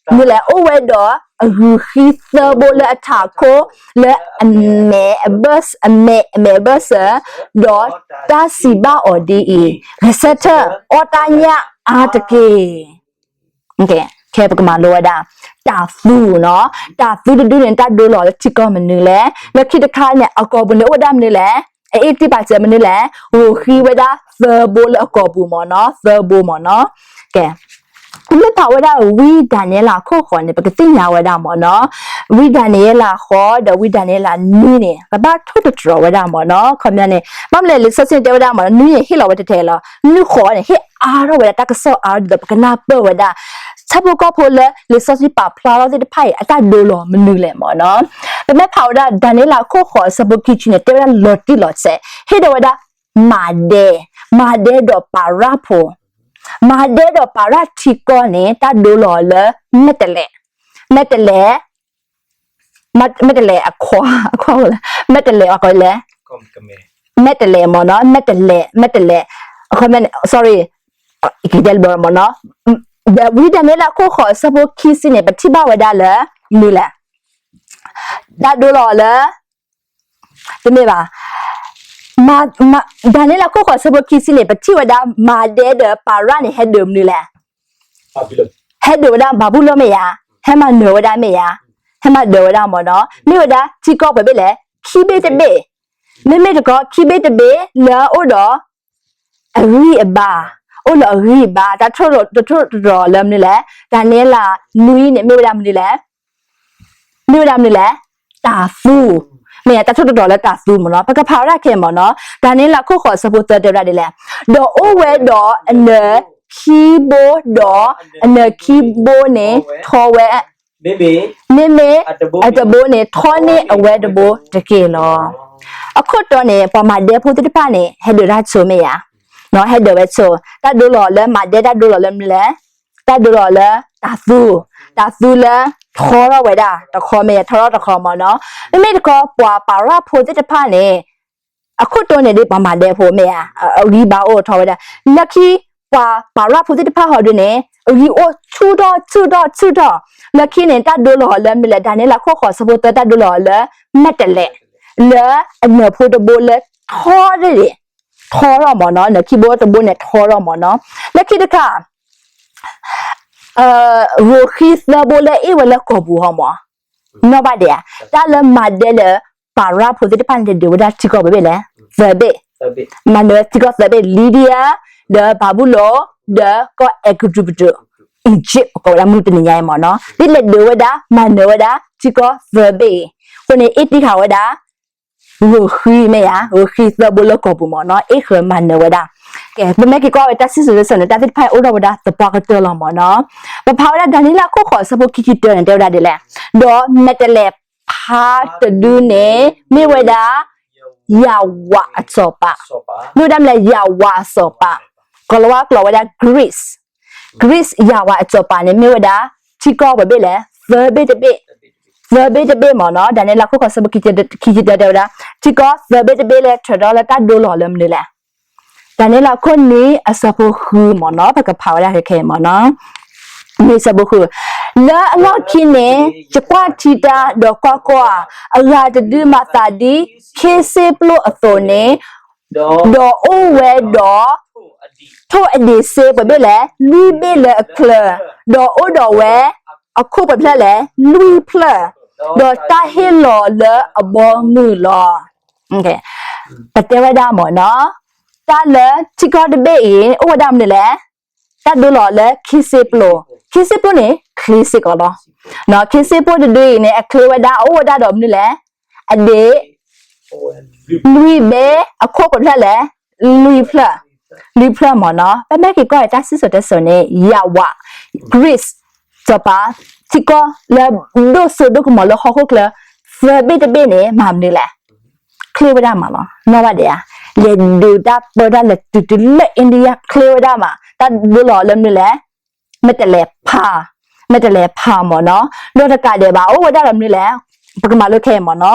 မနုၤလဲၣ်, အိၣ်ဝဲဒီးအဂုာ်ဃံသၢဘိလၢအထးခိၣ် လၢအမဲာ်, အမဲာ်အဘၢၣ်စၢၤ, ဒီးတၢ်စံးဘၣ်အီၤဒ်အံၤ, ဂဲၤဆၢထၢၣ်, အီၣ်တၢ်ညၣ်အါတက့ၢ်. ခဲပကမၤလိဝဲဒၣ် တၤသူနီၤ, တၤသူတဒုန့ၣ် တၢ်ဒိလီၤလၢထံကီၢ်မနုၤလဲၣ်, လၢခံတခါန့ၣ် အကိာ်ပူၤန့ၣ် အိၣ်ဝဲဒၣ်မနုၤလဲၣ်, အအ့ၣ်တံၢ်ပာ်စၢၤမနုၤလဲၣ်, ဂုာ်ဃံဝဲဒၣ်သၢဘိလၢအကိာ်ပူၤမ့ၢ်နီၤ, သၢဘိမ့ၢ်နီၤ. ကဲ မ့ၢ်ဖးဝဲဒၣ်ဝံဒၤနံးယ့လးခိၣ်ဃိးန့ၣ် ပကသ့ၣ်ညါဝဲဒၣ်မ့ၢ်နီၤ, ဝံဒၤနံးယ့လးဃိး ဒီးဝံဒၤနံးယ့လးနွံန့ၣ် ကဘၣ်ထိၣ်သတြီၤဝဲဒၣ်မ့ၢ်နီၤ. ခီပညီန့ၣ် ဘၣ်မနုၤလဲၣ် လံာ်စီဆှံတဲဝဲဒၣ်မ့ၢ်နီၤ, နွံန့ၣ်ဟ့ၣ်လီၤဝဲထဲထဲလီၤ, နွံဃိးန့ၣ် ဟ့ၣ်အါထီၣ်ဝဲဒၣ်တၢ်ကစီၣ်အါထီၣ်ဒ်သိး ပကနၢ်ပၢၢ်ဝဲဒၣ် ဆၣ်ဖိကီၢ်ဖိလၢလံာ်စီဆှံပာ်ဖျါထီၣ်သ့ၣ်တဖၣ်အံၤ အတၢ်ဒိလီၤမနုၤလဲၣ်မ့ၢ်နီၤ. ပမ့ၢ်ဖးဝဲဒၣ် ဒၤနံးယ့လးခိၣ်ဃိးအဆၢဖိခံဆံန့ၣ် တဲဝဲဒၣ်လီၤတံၢ်လီၤဆဲး, ဟ့ၣ်ဒီးဝဲဒၣ် မၤဒဲ, မၤဒဲဒီးပၤရၣ်ဖိ, မၤဒဲဒီးပၤရၣ်ထံကီၢ်န့ၣ် တၢ်ဒိလီၤလၢ မဲာ်တဲးလဲး, မဲာ်တဲးလဲး မဲာ်တဲးလဲးအခွါ, အခွါလဲၣ်, မဲာ်တဲးလဲးအခွါလဲၣ်, မဲာ်တဲးလဲးမ့ၢ်နီၤ, မဲာ်တဲးလဲး, မဲာ်တဲးလဲး, အခီပညီန့ၣ် sorry, ကတဲလၢဘျီမ့ၢ်နီၤ, ဝံဒၤနံးယ့လးခိၣ်ဃိးအဆၢဖိခံဆံန့ၣ် ပထံၣ်ဘၣ်ဝဲဒၣ်လၢ မနုၤလဲၣ်, တၢ်ဒိလီၤလၢ တမ့ၢ်ဘၣ်, ဒၤနံးယ့လးခိၣ်ဃိးအဆၢဖိခံဆံန့ၣ် ပထံၣ်ဝဲဒၣ် မၤဒဲဒီးပၤရၣ်န့ၣ် ဟဲဒုးမနုၤလဲၣ်, ဟဲဒုးဝဲဒၣ်ဘၤဘူလိၣ်မ့ၢ်ဧါ, ဟဲမၤနၢၤဝဲဒၣ်မ့ၢ်ဧါ, ဟဲမၤဒၢၤဝဲဒၣ်မ့ၢ်နီၤ, မ့ၢ်ဝဲဒၣ်ထံကီၢ်ပှဲၤဘ့ၣ်လဲၣ်, ခံဘ့ၣ်တဘ့ၣ်, မ့မ့ၢ်တခီ ခံဘ့ၣ်တဘ့ၣ်လၢအအိၣ်ဒီး အဂံၢ်အဘါ, အိၣ်လၢအဂံၢ်အဘါ, တၢ်ထိၣ်သတြီၤလၢမနုၤလဲၣ်, ဒၤနံးယ့လးနွံန့ၣ် မ့ၢ်ဝဲဒၣ်မနုၤလဲၣ်, မ့ၢ်ဝဲဒၣ်မနုၤလဲၣ်, တၤသူ, မ့ၢ်တၢ်ထိၣ်သတြီၤလၢတၤသူမ့ၢ်နီၤ, ပကဖးဝဲဒၣ်ခဲအံၤမ့ၢ်နီၤ, ဒၤနံးယ့လးခိၣ်ဃိးအဆၢဖိသၢတဲဝဲဒၣ်ဒ်လဲၣ်, ဒီးအိၣ်ဝဲဒီးအနၢၤခံဘိ, ဒီးအနၢၤခံဘိန့ၣ်ထီဝဲ မ့မ့ၢ်အတဘိန့ၣ် ထီန့ၢ်အဝဲတဘိတက့ၢ်လီၤ. အခိၣ်တီန့ၣ် ပှၤမၤဒဲဖိသ့ၣ်တဖၣ်န့ၣ် ဟဲဒုးတၢ်ဆိမ့ၢ်ဧါ, ဟဲဒုးဝဲဆိ, တၢ်ဒိလီၤလၢမၤဒဲ တၢ်ဒိလီၤလၢမနုၤလဲၣ်, တၢ်ဒိလီၤလၢတၤသူ, တၤသူလၢထီထီၣ်ဝဲဒၣ်တခီမ့ၢ်ဧါ, ထီထီၣ်တခီမ့ၢ်နီၤ, မ့မ့ၢ်တခီ ပှၤပၤရၣ်ဖိသ့ၣ်တဖၣ်န့ၣ် အခိၣ်တီန့ၣ်ဒ်ပှၤမၤဒဲဖိမ့ၢ်ဧါ, အဂံၢ်ဘါအိၣ်ထီၣ်ဝဲဒၣ်. လၢခံပှၤပၤရၣ်ဖိသ့ၣ်တဖၣ်ဟီဒုန့ၣ် အဂံၢ်အိၣ်ဆူၣ်ထီၣ်ဆူၣ်ထီၣ်ဆူၣ်ထီၣ်, လၢခံန့ၣ် တၢ်ဒိလီၤအီၤလၢမနုၤလဲၣ်, ဒၤနံးယ့လးခိၣ်ဃိးဆၢဖိသၢ တၢ်ဒိလီၤအီၤလၢ မ့ၢ်တလဲး, လၢအနၢၤဖိတဘိလၢထီတဒ့ၣ်, ထီထီၣ်မ့ၢ်နီၤ, နၢၤခံဘိတဘိန့ၣ်ထီထီၣ်မ့ၢ်နီၤ. လၢခံတခါ ရိၤဃံသၢဘိလၢအ့ၣ်ဝဲလၢကီၢ်ပူၤဟီမ့ၢ်, နီၣ်ဘၣ်ဒံးဧါ, တၢ်လၢမၤဒဲလၢ ပၤရၣ်ဖိသ့ၣ်တဖၣ်န့ၣ် လဲၤဒုးဝဲဒၣ်ထံကီၢ်ပှဲၤဘ့ၣ်လဲၣ်, သၢဘ့ၣ်, မၤနၢၤဝဲထံကီၢ်သၢဘ့ၣ်, လံဒံယါ, ဒီးဘၤဘူလိၣ်, ဒီးကီၢ်အဲၤကူပတူး, Egypt ပကိးဝဲဒၣ်မုၢ်တနံၤညါအံၤမ့ၢ်နီၤ, ဒ်လဲၤဒုးဝဲဒၣ် မၤနၢၤဝဲဒၣ် ထံကီၢ်သၢဘ့ၣ်အံၤ, အဃိန့ၣ် အ့ၣ်တံၢ်ဃာ်ဝဲဒၣ် ရိၤဃံမ့ၢ်ဧါ, ရိၤဃံသၢဘိလၢကီၢ်ပူၤမ့ၢ်နီၤ, အ့ၣ်ဃၢၤမၤနၢၤဝဲဒၣ်. ကဲ ပမ့ၢ်က့ၤကွၢ်ဝဲတၢ်စံၣ်စိၤတဲစိၤန့ၣ် တၢ်သ့ၣ်တဖၣ်အံၤအိၣ်ထီၣ်ဝဲဒၣ်သပှၢ်ကတၢၢ်လီၤမ့ၢ်နီၤ. ပဖးဝဲဒၣ်ဒၤနံးယ့လးခိၣ်ဃိးဆၢဖိခံဆံတၢန့ၣ် တဲဝဲဒၣ်ဒ်လဲၣ်, ဒီးမဲာ်တဲးလဲးဖးတဒုန့ၣ် မ့ၢ်ဝဲဒၣ် ယၤဝးအစီၤပၤ, မ့ၢ်ဝဲဒၣ်မနုၤလဲၣ်, ယၤဝးအစီၤပၤ, ကီၤလၤဝါကျိာ်ဝဲဒၣ် Greece, Greece ယၤဝးအစီၤပၤန့ၣ် မ့ၢ်ဝဲဒၣ် ထံကီၢ်ပှဲၤဘ့ၣ်လဲၣ်, သၢဘ့ၣ်တဘ့ၣ်, သၢဘ့ၣ်တဘ့ၣ်မ့ၢ်နီၤ. ဒၤနံးယ့လးခိၣ်ဃိးဆၢဖိခံဆံတၢတဲဝဲဒၣ် ထံကီၢ်သၢဘ့ၣ်တဘ့ၣ်လၢထၢထီၣ်လၢတၢ်ဒိလီၤလၢမနုၤလဲၣ်. ဒၤနံးယ့လးခိၣ်နွံအဆၢဖိဃုမ့ၢ်နီၤ, ပကဖးဝဲဒၣ်ခဲခဲအံၤမ့ၢ်နီၤ. နွံအဆၢဖိဃု, လၢအလီၢ်ခံန့ၣ် ယကွၢ်ထံတၢ်ဒီးကွၢ်ကွၢ်, အဂၤတဒုမၤသးဒ် ခ့စ့ပျိၣ်အသိးန့ၣ်, ဒီးအိၣ်ဝဲဒီး ထိၣ်အဒံးစ့ပှဲၤဘ့ၣ်လဲၣ်, လွံၢ်ဘ့ၣ်လၢအချၢ, ဒီးအိၣ်ဒီးဝဲအခိၣ်ပှဲၤဖျၢၣ်လဲၣ်, လွံၢ်ဖျၢၣ်, ဒီးတၢ်ဟ့ၣ်လီၤလၢအဘီမုၢ်လီၤ. ပတဲဝဲဒၣ်မ့ၢ်နီၤ, တၢ်လၢထံကီၢ်တဘ့ၣ်အံၤ အိၣ်ဝဲဒၣ်မနုၤလဲၣ်, တၢ်ဒိလီၤလၢခ့စ့ပျိၣ်, ခ့စ့ပျိၣ်န့ၣ် ချ့စ့ၢ်ကီးလီၤ. ခ့စ့ပျိၣ်တဒုအံၤန့ၣ် အချ့ဝဲဒၣ် အအိၣ်ဝဲဒၣ်ဒီးမနုၤလဲၣ်, အဒံး လွံၢ်ဘ့ၣ်, အခိၣ်ပှဲၤဖျၢၣ်လဲၣ်, လွံၢ်ဖျၢၣ်, လွံၢ်ဖျၢၣ်မ့ၢ်နီၤ. ပမ့ၢ်က့ၤကွၢ်အံၤတၢ်စံၣ်စိၤတဲစိၤန့ၣ် ယၤဝး Greece စီၤပၤ ထံကီၢ်လၢဒိၣ်စိဒိၣ်ကမီၤလၢဟီၣ်ခိၣ်ချၢ သၢဘ့ၣ်တဘ့ၣ်န့ၣ် မၤမနုၤလဲၣ်, ချ့ဝဲဒၣ်မးလီၤ. နီၣ်ဘၣ်ဒံးဧါ, လဲၤဒုးတၢ်ပၢတၢ်လဲၤတုၤတုၤလၢ India ချ့ဝဲဒၣ်မး, တၢ်ဒိလီၤလၢမနုၤလဲၣ်, မဲာ်တဲးလဲးဖး, မဲာ်တဲးလဲးဖးမ့ၢ်နီၤ. ဒီးတကးဒံးဘၣ် အိၣ်ဝဲဒၣ်ဒီးမနုၤလဲၣ်, ပကမၤလိခဲအံၤမ့ၢ်နီ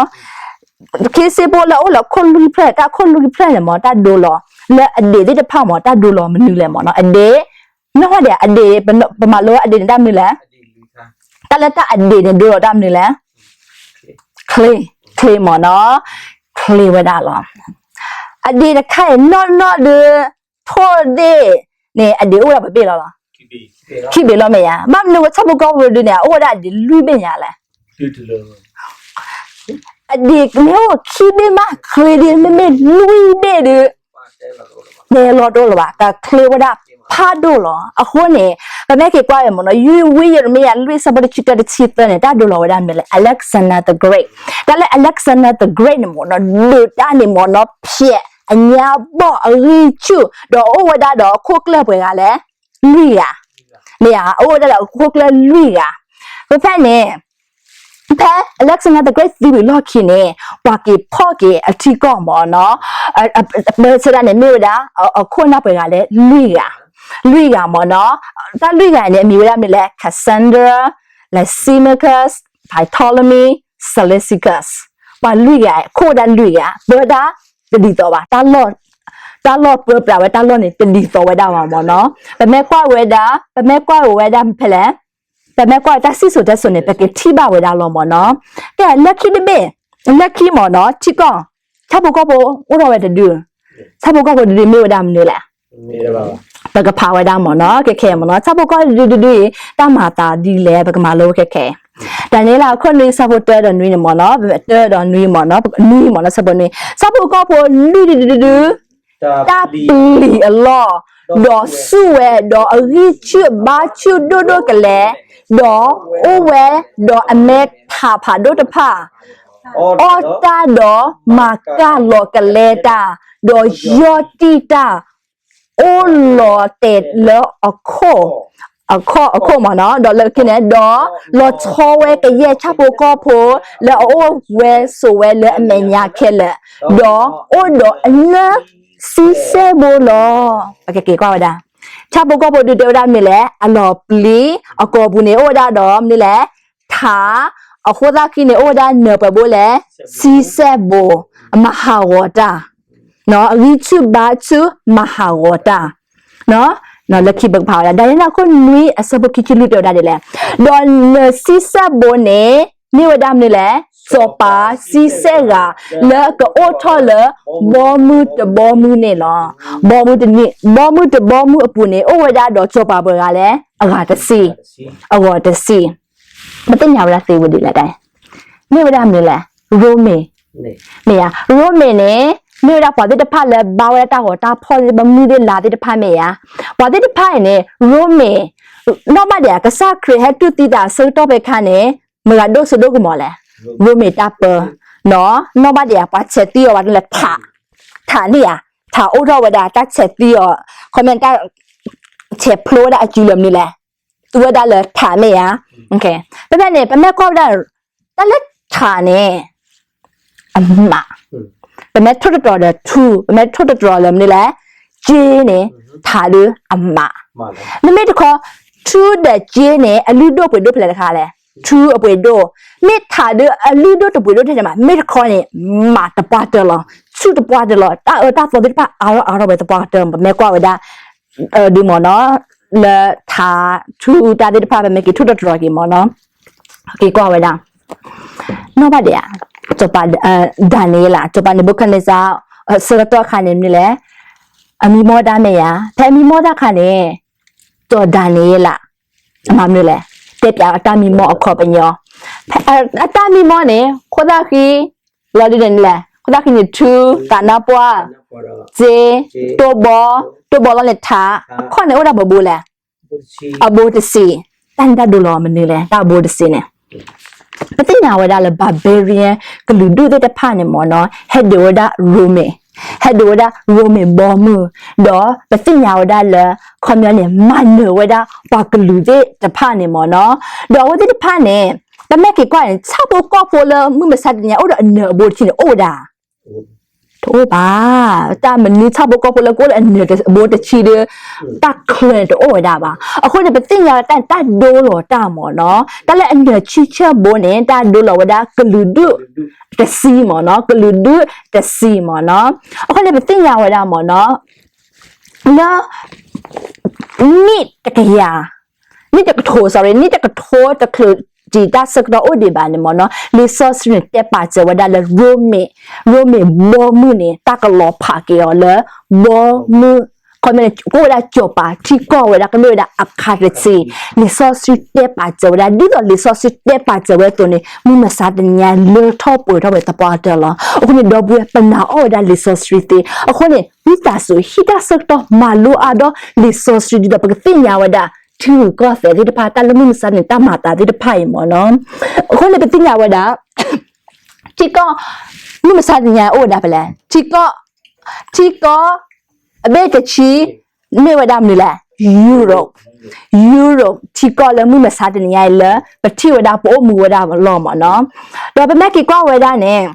ၤ. ခ့စ့ဖိလၢအအိၣ်လၢခိၣ်လွံၢ်ဖျၢၣ်, တၢ်ခိၣ်လွံၢ်ဖျၢၣ်န့ၣ်မ့ၢ် တၢ်ဒိလီၤ, လၢအဒံးသ့ၣ်တဖၣ်မ့ၢ် တၢ်ဒိလီၤမနုၤလဲၣ်မ့ၢ်နီၤ. အဒံး, နီၣ်ဘၣ်ဒံးဧါ, အဒံး, ပမၤလိအဒံးန့ၣ်တၢ်မနုၤလဲၣ်, တၢ်လၢတၢ်အဒံးန့ၣ် ဒိလီၤတၢ်မနုၤလဲၣ်, ချ့, ချ့မ့ၢ်နီၤ, ချ့ဝဲဒၣ်လီၤ. အဒံးတခါအံၤ နီၢ်နီၢ်ဒုး ထိၣ်ဒ့ၣ်န့ၣ် အဒံးအိၣ်ဝဲဒၣ်ပှဲၤဘ့ၣ်လီၤလီၤ, ခံဘ့ၣ်လီၤမ့ၢ်ဧါ. ဘၣ်မနုၤဝဲဆၣ်ဖိကီၢ်ဖိဒုးန့ၣ် အအိၣ်ဝဲဒၣ်အဒံးလွံၢ်ဘ့ၣ်ညါလဲၣ်. အဒံးမ့ၢ်အိၣ်ခံဘ့ၣ်မး ချ့ဒံးမ့မ့ၢ်လွံၢ်ဘ့ၣ်ဒုး တဲလီၤတအိၣ်လၢၤဘၣ်, ကချ့ဝဲဒၣ်ဖးဒိၣ်လီၤ. အဃိန့ၣ် ပမ့ၢ်က့ၤကွၢ်ဝဲမ့ၢ်နီၤ, ဝံယံးရမံယၤ လွံၢ်ဆၢဖိတဆံတၢ တဆံသၢန့ၣ် တၢ်ဒိလီၤဝဲဒၣ်မနုၤလဲၣ်, Alexander the Great. တၢ်လၢ Alexander the Great န့ၣ်မ့ၢ်နီၤ ဒုးတၢ်န့ၣ်မ့ၢ်နီၤ ဖျဲးအညါဘီၣ်အဂံၢ်ဆူၣ် ဒီးအိၣ်ဝဲဒၣ်ဒီးခိၣ်ကျၢၢ်ပှဲၤဂၤလဲၣ်, လွံၢ်ဂၤ, မ့ၢ်ဧါ, အိၣ်ဝဲဒၣ်ဒီးခိၣ်ကျၢၢ်လွံၢ်ဂၤ. ဖဲဖဲန့ၣ် ဖဲ Alexander the Great သံဝံၤလီၢ်ခံန့ၣ် ပှၤက့ၤဖီၣ်က့ၤအထံကီၢ်မ့ၢ်နီၤ, ပၢဆၢဒၣ်န့ၣ်မ့ၢ်ဝဲဒၣ် အခိၣ်နၢ်ပှဲၤဂၤလဲၣ်, လွံၢ်ဂၤ, လွံၢ်ဂၤမ့ၢ်နီၤ. တၢ်လွံၢ်ဂၤန့ၣ် အမံၤဝဲဒၣ်မနုၤလဲၣ်, Cassander, Lysimachus, Ptolemy, Seleucus. ပှၤလွံၢ်ဂၤ ခိၣ်ဝဲဒၣ်လွံၢ်ဂၤ ပၢတၢ်တဒ်သိးဘၣ်, တၢ်လီၢ်ပၢပြးဝဲတၢ်လီၢ်န့ၣ် တဒ်သိးဝဲဒၣ်ဘၣ်မ့ၢ်နီၤ. ပမ့ၢ်ကွၢ်ဝဲဒၣ်, ပမ့ၢ်ကွၢ်ဝဲဒၣ်ဖဲလဲၣ် ပမ့ၢ်ကွၢ်တၢ်စံၣ်စိၤတဲစိၤန့ၣ် ပကထံၣ်ဘၣ်ဝဲဒၣ်လီၤမ့ၢ်နီၤ. ကဲ လၢခံတဘ့ၣ်, လၢခံမ့ၢ်နီၤ ထံကီၢ် ဆၣ်ဖိကီၢ်ဖိအိၣ်ထီၣ်ဝဲတဒု, ဆၣ်ဖိကီၢ်ဖိတဒုမ့ၢ်ဝဲဒၣ်မနုၤလဲၣ်. ပကဖးဝဲဒၣ်မ့ၢ်နီၤ ခဲခဲမ့ၢ်နီၤ ဆၣ်ဖိကီၢ်ဖိတဒုတဒုအံၤ တၢ်မၤသးဒ်လဲၣ် ပကမၤလိခဲခဲ. ဒၤနံးယ့လးအခိၣ်နွံဆၢဖိတၢဒီးနွံန့ၣ်မ့ၢ်နီၤ, တၢဒီးနွံမ့ၢ်နီၤ, နွံမ့ၢ်နီၤ ဆၢဖိနွံ, ဆၣ်ဖိကီၢ်ဖိလွံၢ်တဒုတဒု တၢ်ပျံၤအလီၢ်, ဒီးစူၣ်ဝဲ, ဒီးအဂံၢ်ဆူၣ်အဘါဆူၣ်ဒိၣ်ဒိၣ်ကလဲာ်, ဒီးအိၣ်ဝဲ, ဒီးအမဲထးဖးဒိၣ်တဖၣ်, အီၣ်တၢ်ဒီးမၤကၢ်လီၤကလဲတၢ်, ဒီးယီၢ်တံၢ်တၢ်, အိၣ်လီၤတဲာ်လၢအခိၣ်, အခီၣ်, အခီၣ်မ့ၢ်နီၤ, ဒီးလၢခံန့ၣ်, ဒီးလီၤဆီဝဲကယဲၢ်ဆၣ်ဖိကီၢ်ဖိ လၢအအိၣ်ဝဲဆိးဝဲလၢအမဲာ်ညါခဲလၢာ်, ဒီးအိၣ်ဒီးအနၢၣ်ဆံဆဲၣ်ဘိလီၤ. ပကက့ၤကွၢ်ဝဲဒၣ်, ဆၣ်ဖိကီၢ်ဖိဒုးတဲဝဲဒၣ်မနုၤလဲၣ်, အလီၤပျံၤ, အကိာ်ပူၤန့ၣ် အိၣ်ဝဲဒၣ်ဒီးမနုၤလဲၣ်, ထး, အဃိသတးခံန့ၣ် အိၣ်ဝဲဒၣ်နၢၤပှဲၤဘိလဲၣ်, ဆံဆဲၣ်ဘိ, အမၤဟးဂီၤတၢ် အဂံၢ်ဆူၣ်ဘါဆူၣ်မၤဟးဂီၤတၢ်, လၢခံပကဖးဝဲဒၣ် ဒၤနံးယ့လးခိၣ်နွံအဆၢဖိခံဆံလွံၢ်တဲဝဲဒၣ်ဒ်လဲၣ်, ဒီးနၢၤဆံဆဲၣ်ဘိန့ၣ် မ့ၢ်ဝဲဒၣ်မနုၤလဲၣ်, စီၤပၤဆံဆဲၣ်ဂၤ လၢကအိၣ်ထီၣ်လၢ ဘီမုၢ်တဘီမုၢ်န့ၣ်လီၤ. ဘီမုၢ်တနံၣ် ဘီမုၢ်တဘီမုၢ်အပူၤန့ၣ် အိၣ်ဝဲဒၣ်ဒီးစီၤပၤပှဲၤဂၤလဲၣ်, အဂၤတဆံ, အဂၤတဆံ ပသ့ၣ်ညါဝဲဒၣ်သ့ဝဲဒ်လဲၣ်, မ့ၢ်ဝဲဒၣ်မနုၤလဲၣ်, ရိမ့ၤ, မ့ၢ်ဧါ, ရိမ့ၤန့ၣ် မ့ၢ်ဝဲဒၣ်ပှၤသ့ၣ်တဖၣ်လၢဘါဝဲဒၣ်တၢ်ဂီၤတၢ်ဖီၣ်သ့ၣ်တဖၣ် မုၢ်သ့ၣ်လါသ့ၣ်တဖၣ်မ့ၢ်ဧါ, ပှၤသ့ၣ်တဖၣ်အံၤန့ၣ် ရိမ့ၤ, နီၢ်ဘၣ်ဒံးဧါ ကစၢ်ခရံာ်ဟဲတူၢ်သံသးအဆၢကတီၢ်ဖဲခါန့ၣ် မတၤဒိၣ်စိဒိၣ်ကမီၤလဲၣ်, ရိမ့ၤတၢ်ပၢ, နီၢ်ဘၣ်ဒံးဧါ ပှၤဆဲးသံအီၤဘၣ်န့ၣ်လဲၣ် ထး, ထးန့ၣ်ဧါ, ထးအိၣ်ထီၣ်ဝဲဒၣ် တၢ်ဆဲးသံအီၤ, ခီမ့ၢ်တၢ် ဆဲးဖျိဝဲဒၣ်အစုလၢမနုၤလဲၣ်, သူဝဲဒၣ်လၢထးမ့ၢ်ဧါ, ဖဲဖဲန့ၣ် ပမ့ၢ်ကွၢ်ဝဲဒၣ် တၢ်လၢထးန့ၣ် အမး, ပမ့ၢ်ထိၣ်သတြီၤဒီးထူ, ပမ့ၢ်ထိၣ်သတြီၤလၢမနုၤလဲၣ်, က့န့ၣ် ထးဒုအမး, မ့မ့ၢ်တခီ ထူဒီးက့န့ၣ် အလုၢ်ဒိၣ်ပှ့ၤဒိၣ်ဖဲလဲၣ်တခါလဲၣ်, ထူအပှ့ၤဒိၣ်, မ့ၢ်ထးဒုအလုၢ်ဒိၣ်တပှ့ၤဒိၣ်ထဲန့ၣ်မး မ့ၢ်တခီန့ၣ် မးတပှၢ်တၢၢ်လီၤ, ဆူၣ်တပှၢ်တၢၢ်လီၤ, တၢ်အၢတၢ်သီသ့ၣ်တဖၣ်အါထီၣ်အါထီၣ်ဝဲသပှၢ်ကတၢၢ် ပမ့ၢ်ကွၢ်ဝဲဒၣ် ဒုးမ့ၢ်နီၤ, လၢထးထူတၢ်သ့ၣ်တဖၣ် ပမ့ၢ်က့ၤထိၣ်သတြီၤက့ၤမ့ၢ်နီၤ, က့ၤကွၢ်ဝဲဒၣ် နီၢ်ဘၣ်ဒံးဧါ, စီၤပၤ ဒၤနံးယ့လး စီၤပၤနၤဘူခၣ်နံစၤ ဆၢကတီၢ်ခါန့ၣ်မနုၤလဲၣ်, အမံမီၢ်တၢ်မ့ၢ်ဧါ, ဖဲအမံမီၢ်တၢ်ခါန့ၣ် စီၤဒၤနံးယ့လး မၤမနုၤလဲၣ်, တဲပၠးအတၢ်မံမီၢ်အခီပညီ, အတၢ်မံမီၢ်န့ၣ် ခိၣ်သၣ်ဃံ လီၤဒုးန့ၣ်လဲၣ်, ခိၣ်သၣ်ဃံန့ၣ် ထူ, သးနါပှၢ်, စ့, တိၢ်ဘီ, တိၢ်ဘီလီၤန့ၣ်ထး, အခီၣ်န့ၣ်အိၣ်ဒၣ်ပဘိလဲၣ်, အဘိတဆံ, တၢ်န့ၣ်တၢ်ဒိလီၤမနုၤလဲၣ် တၢ်အဘိတဆံန့ၣ် ပသ့ၣ်ညါဝဲဒၣ်လၢ barbarian ကလုာ်ဒူၣ်သ့ၣ်တဖၣ်န့ၣ်မ့ၢ်နီၤ ဟဲဒုးဝဲဒၣ်ရိမ့ၤ, ဟဲဒုးဝဲဒၣ်ရိမ့ၤဘီမုၢ်, ဒီးပသ့ၣ်ညါဝဲဒၣ်လၢ ခီပညီန့ၣ် မၤနၢၤဝဲဒၣ်ပှၤကလုာ်သ့ၣ်တဖၣ်န့ၣ်မ့ၢ်နီၤ, ဒီးအဝဲသ့ၣ်တဖၣ်န့ၣ် ပမ့ၢ်က့ၤကွၢ်န့ၣ် ဆၣ်ဖိကီၢ်ဖိလၢမုၢ်မဆါတနံၤညါအိၣ်ဒီးအနၢၤအဘိတဆံန့ၣ် အိၣ်ဝဲဒၣ် တအိၣ်ဘၣ်. တၢ်မနုၤဆၣ်ဖိကီၢ်ဖိလၢကအိၣ်လၢအနၢၤအဘိတဆံဒီး တၢ်ချၢန့ၣ်တအိၣ်ဝဲဒၣ်ဘၣ်. အဃိန့ၣ် ပသ့ၣ်ညါဝဲတၢ်န့ၣ် တၢ်ဒိလီၤတၢ်မ့ၢ်နီၤ. တၢ်လၢအနၢၤဆံဆၢဘိန့ၣ် တၢ်ဒိလီၤဝဲဒၣ်ကလုာ်ဒူၣ်တဆံမ့ၢ်နီၤ, ကလုာ်ဒူၣ်တဆံမ့ၢ်နီၤ. အဃိန့ၣ် ပသ့ၣ်ညါဝဲဒၣ်မ့ၢ်နီၤ လၢ နံၣ်တကယၤ, နံၣ်တကထိ sorry, နံၣ်တကထိတချုးတံၢ်တၢ်ဆၢကတီၢ်အိၣ်ဒံးဘၣ်န့ၣ်မ့ၢ်နီၤ, လံာ်စီဆှံန့ၣ်တဲပာ်စၢၤဝဲဒၣ်လၢ ရိမ့ၤ, ရိမ့ၤဘီမုၢ်န့ၣ် တၢ်ကလီၤဖးက့ၤအီၤလၢ ဘီမုၢ်, ခီမ့ၢ်န့ၣ် ကအိၣ်ဝဲဒၣ်စီၤပၤထံကီၢ်ဝဲဒၣ် ကမ့ၢ်ဝဲဒၣ်အခါတဆံ, လံာ်စီဆှံတဲပာ်စၢၤဝဲဒၣ် ဒ်သိးလံာ်စီဆှံတဲပာ်စၢၤဝဲအသိးန့ၣ် မုၢ်မဆါတနံၤညါလၢထီၣ်ပှဲၤထီၣ်ဝဲသပှၢ်ကတၢၢ်လီၤ. အဃိန့ၣ် ဒီပုၢ်ဝဲၢ် ပနာ်အီၣ်ဝဲဒၣ်လံာ်စီဆှံသ့, အဃိန့ၣ် ဝံသးစူၤ ဟံးတၢ်ဆၢကတီၢ်မၤလိအါဒီးလံာ်စီဆှံ ဒ်သိးပကသ့ၣ်ညါဝဲဒၣ် ထံရူၢ်ကီၢ်သဲးသ့ၣ်တဖၣ် တၢ်လၢမုၢ်မဆါတနံၤ တၢ်မၤအသးသ့ၣ်တဖၣ်အံၤမ့ၢ်နီၤ. အဃိန့ၣ် ပသ့ၣ်ညါဝဲဒၣ် ထံကီၢ် မုၢ်မဆါတနံၤညါအိၣ်ဝဲဒၣ်ဖဲလဲၣ်, ထံကီၢ် ထံကီၢ် အဘ့ၣ်တဆံ မ့ၢ်ဝဲဒၣ်မနုၤလဲၣ်, Europe, Europe ထံကီၢ်လၢမုၢ်မဆါတနံၤညါအံၤလၢ ပထံၣ်ဝဲဒၣ်ပအိၣ်မူဝဲဒၣ်လီၤမ့ၢ်နီၤ. ဒီးပမ့ၢ်က့ၤကွၢ်ဝဲဒၣ်န့ၣ်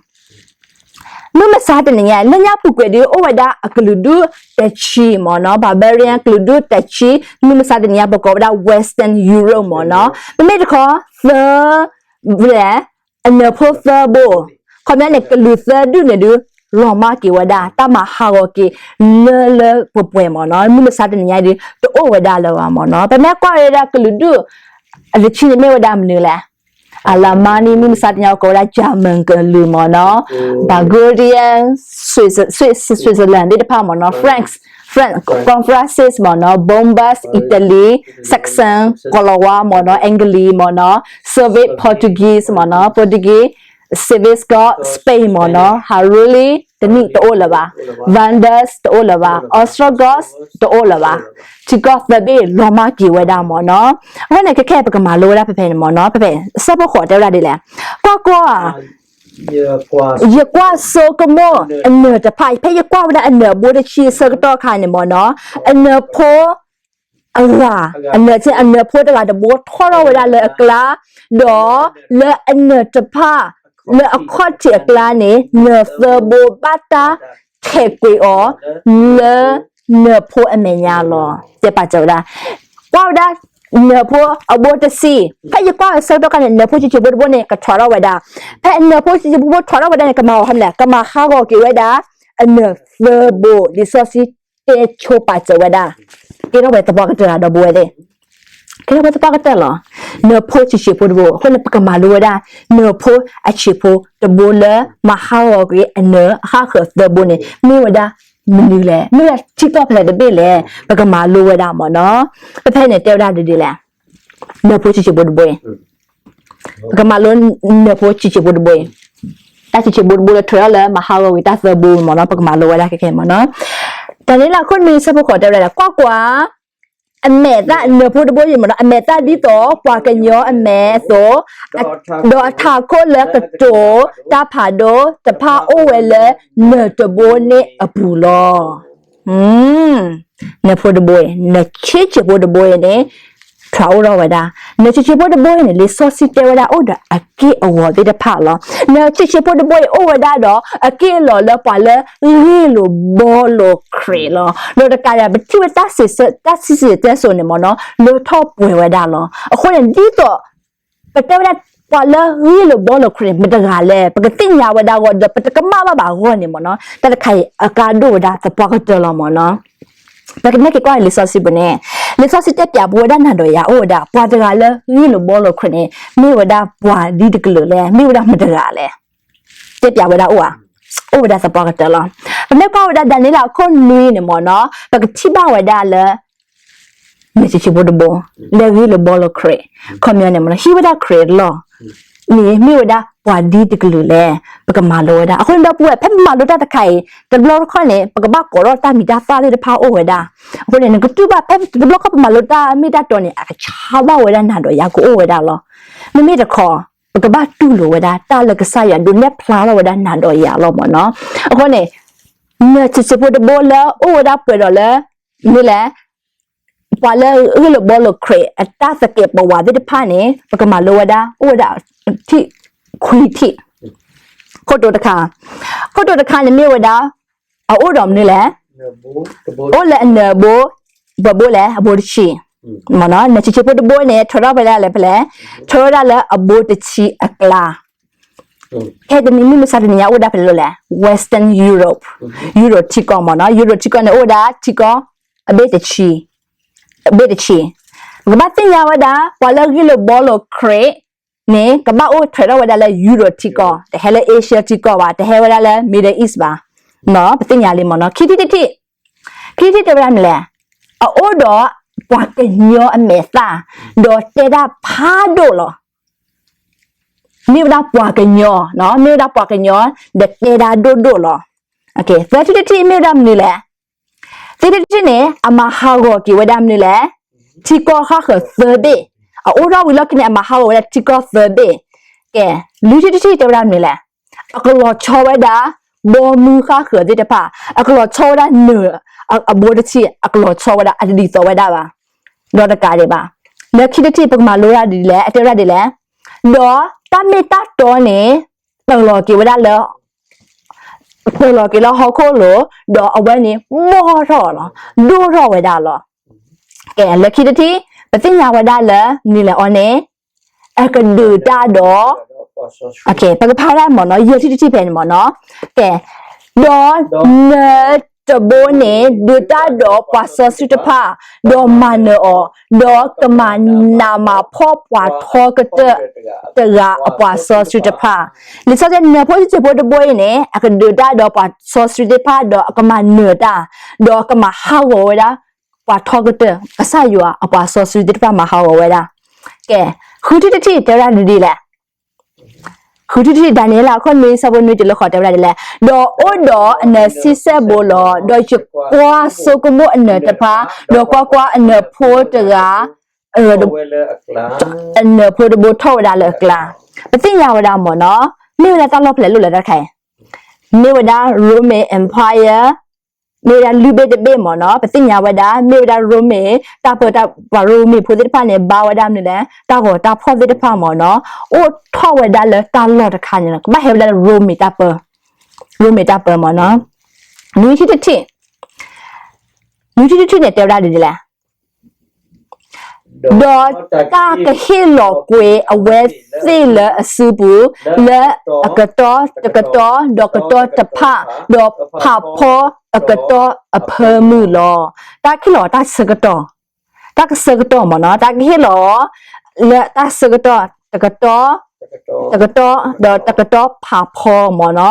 မုၢ်မဆါတနံၤညါ လၢညါပူၤကွံာ်ဒုးအိၣ်ဝဲဒၣ်အကလုာ်ဒူၣ်တဆံမ့ၢ်နီၤ, barbarian ကလုာ်ဒူၣ်တဆံ, မုၢ်မဆါတနံၤညါပကိးဝဲဒၣ် Western Europe မ့ၢ်နီၤ. မ့မ့ၢ်တခီ သၢ လဲၣ် အနၢၤဖိသၢဘိ, ခီပညီန့ၣ် ကလုာ်သၢဒူၣ်န့ၣ်ဒုး လီၤမၢ်က့ၤဝဲဒၣ် တၢ်မၤဟးဂီၤက့ၤ လၢလၢပှဲၤပှဲၤမ့ၢ်နီၤ. မုၢ်မဆါတနံၤညါဒုး တအိၣ်ဝဲဒၣ်လၢၤဘၣ်မ့ၢ်နီၤ. ပမ့ၢ်ကွၢ်ဝဲဒၣ်ကလုာ်ဒူၣ် အတဆံန့ၣ်မ့ၢ်ဝဲဒၣ်မနုၤလဲၣ် အလမါနံ မုၢ်မဆါတနံၤညါကိးဝဲဒၣ် German ကလုာ်မ့ၢ်နီၤ, Bulgaria, Swiss, Switzerland သ့ၣ်တဖၣ်မ့ၢ်နီၤ, France, France, Francis မ့ၢ်နီၤ, Bombard, Italy, Saxon ကီၤလၤဝါမ့ၢ်နီၤ, Angli မ့ၢ်နီၤ, Soviet, Portuguese မ့ၢ်နီၤ, Portuguese, Visigoths Spain မ့ၢ်နီၤ, Heruli တနံၣ်တအိၣ်လၢၤဘၣ်, Vandals တအိၣ်လၢၤဘၣ်, Ostrogoths တအိၣ်လၢၤဘၣ်. ထံကီၢ်သၢဘ့ၣ်လီၤမၢ်က့ၤဝဲဒၣ်မ့ၢ်နီၤ. အဃိန့ၣ် ခဲခဲပကမၤလိဝဲဒၣ်ဖဲဖဲန့ၣ်မ့ၢ်နီၤ, ဖဲဖဲ ဆၢဖိဃိးတဲဝဲဒၣ်ဒ်လဲၣ်, ကွၢ်ကွၢ် ယကွၢ်ဆိကမိၣ်အနၢၤတဖၣ်, ဖဲယကွၢ်ဝဲဒၣ်အနၢၤအဘိတဆံအဆၢကတီၢ်ခါန့ၣ်မ့ၢ်နီၤ, အနၢၤဖိအဂၤ, အနၢၤ အနၢၤဖိတဂၤတဘိထီၣ်ထီၣ်ဝဲဒၣ်လၢအကျါ, ဒီးလၢအနၢၤတဖၣ် လၢအခီၣ်ထံးအကျါန့ၣ် နၢၤသၢဘိဘၣ်တၢ်ထဲးကွံာ်အီၤ လၢနၢၤဖိအမဲာ်ညါလီၤ. တဲပာ်စၢၤဝဲဒၣ်, ကွၢ်ဝဲဒၣ် နၢၤဖိအဘိတဆံ, ဖဲယကွၢ်ဝဲဆၢကတီၢ်ခါန့ၣ် နၢၤဖိဆံးဆံးဖိတဘိန့ၣ် ကထီၣ်ထီၣ်ဝဲဒၣ်, ဖဲအနၢၤဖိဆံးဆံးဖိဖိထီၣ်ထီၣ်ဝဲဒၣ်န့ၣ် ကမၤအီၤဟဲမလဲၣ်, ကမၤဟးဂီၤက့ၤဝဲဒၣ် အနၢၤသၢဘိ လံာ်စီဆှံတဲဆိပာ်စၢၤဝဲဒၣ်, ကဲထီၣ်ဝဲသပှၢ်ကတၢၢ်လီၤ ဒီပုၢ်ဝဲၢ်သ့ၣ်, ကဲထီၣ်ဝဲသပှၢ်ကတၢၢ်လီၤ. နၢၤဖိဆံးဆံးဖိတဘိ အဃိန့ၣ် ပကမၤလိဝဲဒၣ် နၢၤဖိအဆံးဖိတဘိလၢ မၤဟးဂီၤကွံာ်အနၢၤအဃၣ်ဃၢၤသၢဘိန့ၣ် မ့ၢ်ဝဲဒၣ်မနုၤလဲၣ်, မ့ၢ်ဝဲဒၣ်ထံကီၢ်ဖဲလဲၣ်တဘ့ၣ်လဲၣ်, ပကမၤလိဝဲဒၣ်မ့ၢ်နီၤ. ပဖဲန့ၣ်တဲဝဲဒၣ်ဒ်လဲၣ်, နၢၤဖိဆံးဆံးဖိတဘိအံၤ ပကမၤလိနၢၤဖိဆံးဆံးဖိတဘိအံၤ, တၢ်ဆံးဆံးဖိတဘိလၢ ထွဲထီၣ်လၢမၤဟးဂီၤကွံာ်တၢ်သၢဘိမ့ၢ်နီၤ, ပကမၤလိဝဲဒၣ်ခဲခဲမ့ၢ်နီၤ. တၢ်န့ၣ်လၢအခိၣ်နွံဆၢဖိဃိးတဲဝဲဒၣ်, ကွၢ်ကွၢ်, အမဲာ်သၣ်နၢၤဖိတဘိအံၤမ့ၢ်နီၤ, အမဲာ်သၣ်ဒ်သိးပှၤကညီအမဲာ်အသိး, ဒီးအထးခိၣ်လၢကတိၤတၢ်ဖးဒိၣ်တဖၣ်အိၣ်ဝဲလၢနၢၤတဘိန့ၣ်အပူၤလီၤ. နၢၤဖိတဘိအံၤ, နၢၤဆံးဆံးဖိတဘိအံၤန့ၣ် ထွဲအိၣ်ထီၣ်ဝဲဒၣ်, နၢၤဆံးဆံးဖိတဘိအံၤန့ၣ် လံာ်စီဆှံတဲဝဲဒၣ်အိၣ်ဒီးအက့ၢ်အဂီၤသ့ၣ်တဖၣ်လီၤ. နၢၤဆံးဆံးဖိတဘိအံၤအိၣ်ဝဲဒၣ်ဒီး အက့ၢ်အဂီၤလၢပှၤလၢဂ့ၢ်လိာ်ဘှီလိာ်ခရံာ်လီၤ. ဒီးတကးဒံး ပထံၣ်ဝဲတၢ်စံးဆၢ, တၢ်စံးဆၢတဲစိၤန့ၣ်မ့ၢ်နီၤ လၢထီၣ်ပှဲၤဝဲဒၣ်လီၤ. အဃိန့ၣ် ဒ်သိး ပတဲဝဲဒၣ် ပှၤလၢဂ့ၢ်လိာ်ဘှီလိာ်ခရံာ်န့ၣ် မတဂၤလဲၣ်, ပကသ့ၣ်ညါဝဲဒၣ်အဂီၢ်ဒီး ပတကမၣ်ဘၣ်ဘၣ်အဂီၢ်န့ၣ်မ့ၢ်နီၤ, တၢ်တခါအံၤအကါဒိၣ်ဝဲဒၣ်သပှၢ်ကတၢၢ်လီၤမ့ၢ်နီၤ. ပကနဲၣ်က့ၤကွၢ်လံာ်စီဆှံပူၤန့ၣ်, လံာ်စီဆှံတဲပၠးပဝဲဒၣ်နၤဒီးယၤအိၣ်ဝဲဒၣ် ပှၤတဂၤလၢဂ့ၢ်လိာ်ဘှီလိာ်ခရံာ်န့ၣ် မ့ၢ်ဝဲဒၣ်ပှၤဒ်တကလုာ်လဲၣ်, မ့ၢ်ဝဲဒၣ်မတဂၤလဲၣ်. တဲပၠးဝဲဒၣ်အိၣ်ဧါ, အိၣ်ဝဲဒၣ်သပှၢ်ကတၢၢ်လီၤ. ပမ့ၢ်ကွၢ်ဝဲဒၣ်ဒၤနံးယ့လးအခိၣ်နွံန့ၣ်မ့ၢ်နီၤ, ပကထံၣ်ဘၣ်ဝဲဒၣ်လၢ နၢၤဆံးဆံးဖိတဘိ လၢဂ့ၢ်လိာ်ဘှီလိာ်ခရံာ်, ခီပညီန့ၣ်မ့ၢ်နီၤ ဟံးဝဲဒၣ်ခရံာ်အလီၢ် န့ၣ်မ့ၢ်ဝဲဒၣ်ပှၤဒ်တကလုာ်လဲၣ်, ပကမၤလိဝဲဒၣ်. အဃိန့ၣ်ဒီပုၢ်ဝဲၢ် ဖဲပမၤလိတၢ်တခါအံၤ တဘျီတခီၣ်န့ၣ် ပကဘၣ်ကိးထီၣ်တၢ်မံၤတၢ်သၣ်သ့ၣ်တဖၣ်အိၣ်ဝဲဒၣ်. အဃိန့ၣ် နကတူၢ်ဘၣ်ဖဲတဘျီခီၣ်ပမၤလိတၢ်မ့ၢ်တၢ်တီန့ၣ် အကဆါဘၣ်ဝဲဒၣ်နၤဒီးယၤကအိၣ်ဝဲဒၣ်လီၤ. မ့မ့ၢ်တခီ ပကဘၣ်တူၢ်လိာ်ဝဲဒၣ် တၢ်လၢကစၢ်ယွၤဒုးနဲၣ်ဖျါထီၣ်ဝဲဒၣ်နၤဒီးယၤလီၤမ့ၢ်နီၤ. အဃိန့ၣ် နၢၤဆံးဆံးဖိတဘိလၢအိၣ်ဝဲဒၣ်ပှဲၤဒီးလၢ မ့ၢ်လဲၣ် ပှၤလၢဂ့ၢ်လိာ်ဘှီလိာ်ခရံာ် အတၢ်သကဲးပဝးသ့ၣ်တဖၣ်န့ၣ် ပကမၤလိဝဲဒၣ် အိၣ်ဝဲဒၣ်ထံၣ်ခွံထံၣ်. ခိၣ်တိတခါ, ခိၣ်တိတခါန့ၣ်မ့ၢ်ဝဲဒၣ် အအိၣ်ဒီးမနုၤလဲၣ်, အိၣ်လၢအနၢၤဘိ, ပှဲၤဘိလဲၣ်, အဘိတဆံ, မ့ၢ်နီၤ, နၢၤဆံးဆံးဖိတဘိန့ၣ် ထွဲထီၣ်ဖဲလဲၣ်ဖဲလဲၣ်, ထွဲဝဲဒၣ်လၢအဘိတဆံအကျါ ခဲတနံၤမုၢ်မဆါတနံၤညါအိၣ်ဝဲဒၣ်ဖဲလဲၣ်လဲၣ်, Western Europe, Europe ထံကီၢ်မ့ၢ်နီၤ, Europe ထံကီၢ်န့ၣ် အိၣ်ဝဲဒၣ်ထံကီၢ် အဘ့ၣ်တဆံ, အဘ့ၣ်တဆံ, ပကဘၣ်သ့ၣ်ညါဝဲဒၣ် ပှၤလၢဂ့ၢ်လိာ်ဘှီလိာ်ခရံာ်န့ၣ် ကဘၣ်အိၣ်ထွဲထီၣ်ဝဲဒၣ်လၢ Europe ထံကီၢ်, တဟဲလၢ Asia ထံကီၢ်ဘၣ်, တဟဲဝဲဒၣ်လၢ Middle East ဘၣ်, ပသ့ၣ်ညါလံမ့ၢ်နီၤ, ခံထံၣ်တထံၣ်, ခံထံၣ်တဲဝဲဒၣ်မနုၤလဲၣ်, အအိၣ်ဒီးပှၤကညီအမဲာ်သၣ်, ဒီးတဲတၢ်ဖးဒိၣ်လီၤ. မ့ၢ်ဝဲဒၣ်ပှၤကညီ, မ့ၢ်ဝဲဒၣ်ပှၤကညီ, ဒီးတဲတၢ်ဒိၣ်ဒိၣ်လီၤ. သၢထံၣ်တထံၣ်မ့ၢ်ဝဲဒၣ်မနုၤလဲၣ်, သၢထံၣ်တထံၣ်န့ၣ် အမၤဟးဂီၤက့ၤဝဲဒၣ်မနုၤလဲၣ်, ထံကီၢ်ဃၣ်ဃၢၤသၢဘ့ၣ်, အအိၣ်ထီၣ်ဝံၤလီၢ်ခံန့ၣ် အမၤဟးဂီၤဝဲဒၣ်ထံကီၢ်သၢဘ့ၣ်. ကဲ, လွံၢ်ထံၣ်တထံၣ်တဲဝဲဒၣ်မနုၤလဲၣ်, အကလီၤဆီဝဲဒၣ် ဘီမုၢ်ဃၣ်ဃၢၤသ့ၣ်တဖၣ်, အကလီၤဆီဝဲဒၣ်နၢၤ, အဘိတဆံ, အကလီၤဆီဝဲဒၣ် အတဒ်သိးဝဲဒၣ်ဘၣ်, ဒီးတကးဒံးဘၣ်. လၢခံတထံၣ် ပကမၤလိဝဲဒၣ်ဒ်လဲၣ်, အတဲဝဲဒၣ်ဒ်လဲၣ်, ဒီးတၢ်မ့ၢ်တၢ်တီန့ၣ် တၢၢ်လီၤက့ၤဝဲဒၣ်လၢ တၢၢ်လီၤက့ၤလၢဟီၣ်ခိၣ်လိၤ, ဒီးအဝဲန့ၣ် ဘီၣ်ထီၣ်လီၤ, ဒိၣ်ထီၣ်ဝဲဒၣ်လီၤ. ကဲ, လၢခံတထံၣ် ပသ့ၣ်ညါဝဲဒၣ်လၢ မနုၤလဲၣ်အီၤန့ၣ်, အကဒုးတၢ်ဒီး, ပကဖးဒၣ်မ့ၢ်နီၤ, ယဲၢ်ထံၣ်တထံၣ်ဖဲန့ၣ်မ့ၢ်နီၤ. ကဲ, ဒီးနၢၤတဘိန့ၣ် ဒုးတၢ်ဒီးပှၤစီဆှံတဖၣ်, ဒီးမၤနၢၤအီၤ, ဒီးကမၤနးမၤဖှီၣ်ပှၤထီကတၢၢ်တဂၤအပှၤစီဆှံတဖၣ်. လံာ်စီဆှံတဲ နၢၤဖိဆံးဆံးဖိတဘိအံၤန့ၣ် အကဒုးတၢ်ဒီးပှၤစီဆှံသ့ၣ်တဖၣ် ဒီးအကမၤနၢၤတၢ်, ဒီးကမၤဟးဂီၤဝဲဒၣ် ပှၤထီကတၢၢ်, ကစၢ်ယွၤအပှၤစီဆှံသ့ၣ်တဖၣ်မၤဟးဂီၤဝဲဒၣ်. ကဲ, ဃုထံၣ်တထံၣ်တဲဝဲဒၣ်ဒ်လဲၣ်. ဃုထံၣ်တထံၣ် ဒၤနံးယ့လး အခိၣ်နွံ ဆၢဖိနွံတုၤလၢဃိး တဲဝဲဒၣ်ဒ်လဲၣ်. ဒီးအိၣ်ဒီးအနၢၤဆံဆဲၣ်ဘိလီၤ. ဒီးယကွၢ်ဆိကမိၣ်အနၢၤတဖၣ်, ဒီးကွၢ်ကွၢ်, အနၢၤဖိတဂၤ, အနၢၤဖိတဘိထီၣ်ဝဲဒၣ်လၢအကျါ. ပသ့ၣ်ညါဝဲဒၣ်မ့ၢ်နီၤ, မ့ၢ်ဝဲဒၣ်တၢ်လီၢ်ဖဲလဲၣ်လိၣ်လဲၣ်တၢ်တခါအံၤ, မ့ၢ်ဝဲဒၣ် Roman Empire, မ့ၢ်ဝဲဒၣ်လုၢ်ဘ့ၣ်တဘ့ၣ်မ့ၢ်နီၤ, ပသ့ၣ်ညါဝဲဒၣ် မ့ၢ်ဝဲဒၣ်ရိမ့ၤတၢ်ပၢ, ပှၤရိမ့ၤဖိသ့ၣ်တဖၣ်န့ၣ် ဘါဝဲဒၣ်မနုၤလဲၣ်, တၢ်ဂီၤတၢ်ဖှီၣ်သ့ၣ်တဖၣ်မ့ၢ်နီၤ, အိၣ်ထီၣ်ဝဲဒၣ်လၢတၢ်လီၢ်တခါန့ၣ်လီၤ, ကဘၣ်ဟဲဝဲဒၣ်လၢရိမ့ၤတၢ်ပၢ, ရိမ့ၤတၢ်ပၢမ့ၢ်နီၤ. နွံထံၣ်တထံၣ်, နွံထံၣ်တထံၣ်န့ၣ် တဲဝဲဒၣ်ဒ်လဲၣ်. ဒီးတၢ်ကဟ့ၣ်လီၤကွံာ်အဝဲသ့ၣ်လၢအစုပူၤ, လၢအကတီၢ်တကတီၢ်, ဒီးကတီၢ်တဖၣ်, ဒီးဖးဖီအကတီၢ်အဖၢမုၢ်လီၤ. တၢ်ကဟ့ၣ်လီၤတၢ်ဆၢကတီၢ်, တၢ်ကဆၢကတီၢ်မ့ၢ်နီၤ, တၢ်ကဟ့ၣ်လီၤ လၢတၢ်ဆၢကတီၢ် တကတီၢ်, တကတီၢ်, ဒီးတကတီၢ်ဖးဖီမ့ၢ်နီ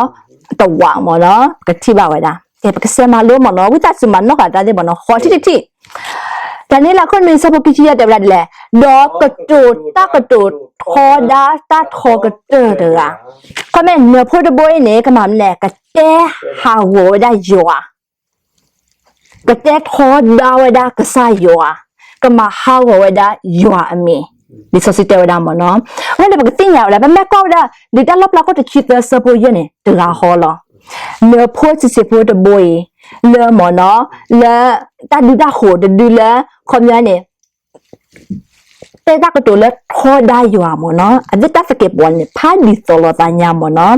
ၤ, တဝးမ့ၢ်နီၤ, ပကထံၣ်ဘၣ်ဝဲဒၣ်, ကဲ ပကစဲးမၤလိမ့ၢ်နီၤ, ဝံသးစူၤမၤနီၢ်ဃာ်တၢ်သ့ၣ်မ့ၢ်နီၤ, ဃီထံၣ်တထံၣ် ဒၤနံးယ့လးခိၣ်နွံဆၢဖိခံဆံယဲၢ်တဲဝဲဒၣ်ဒ်လဲၣ်, ဒီးကတိၤတၢ်ကတိၤထီဒါတၢ်ထီကတၢၢ်တဂၤ, ခီမ့ၢ်နၢၤဖိတဘိအံၤန့ၣ် ကမၤမနုၤလဲၣ်, ကတဲဟးဂီၤဝဲဒၣ်ယွၤ ကတဲထီဒါဝဲဒၣ်ကစၢ်ယွၤ, ကမၤဟးဂီၤဝဲဒၣ်ယွၤအမံၤ, လံာ်စီဆှံတဲဝဲဒၣ်မ့ၢ်နီၤ. အဃိန့ၣ် ပကသ့ၣ်ညါဝဲဒၣ် ပမ့ၢ်ကွၢ်ဝဲဒၣ် လံာ်တၢ်လီၣ်ဖျါခိၣ်တဆံသၢဆၢဖိယဲၢ်န့ၣ် တဂၤဃီလီၤ. နၢၤဖိဆံးဆံးဖိတဘိအံၤ လၢမ့ၢ်နီၤ, လၢတၢ်ဒုးတၢ်ဃိၤတဒုလၢ ခီပညီန့ၣ် တဲတၢ်ကတိၤလၢထီဒါယွၤမ့ၢ်နီၤ, အသ့ၣ်တၢ်သကဲးပဝးန့ၣ် ဖးဒ်သိးလိာ်သးညါမ့ၢ်နီၤ.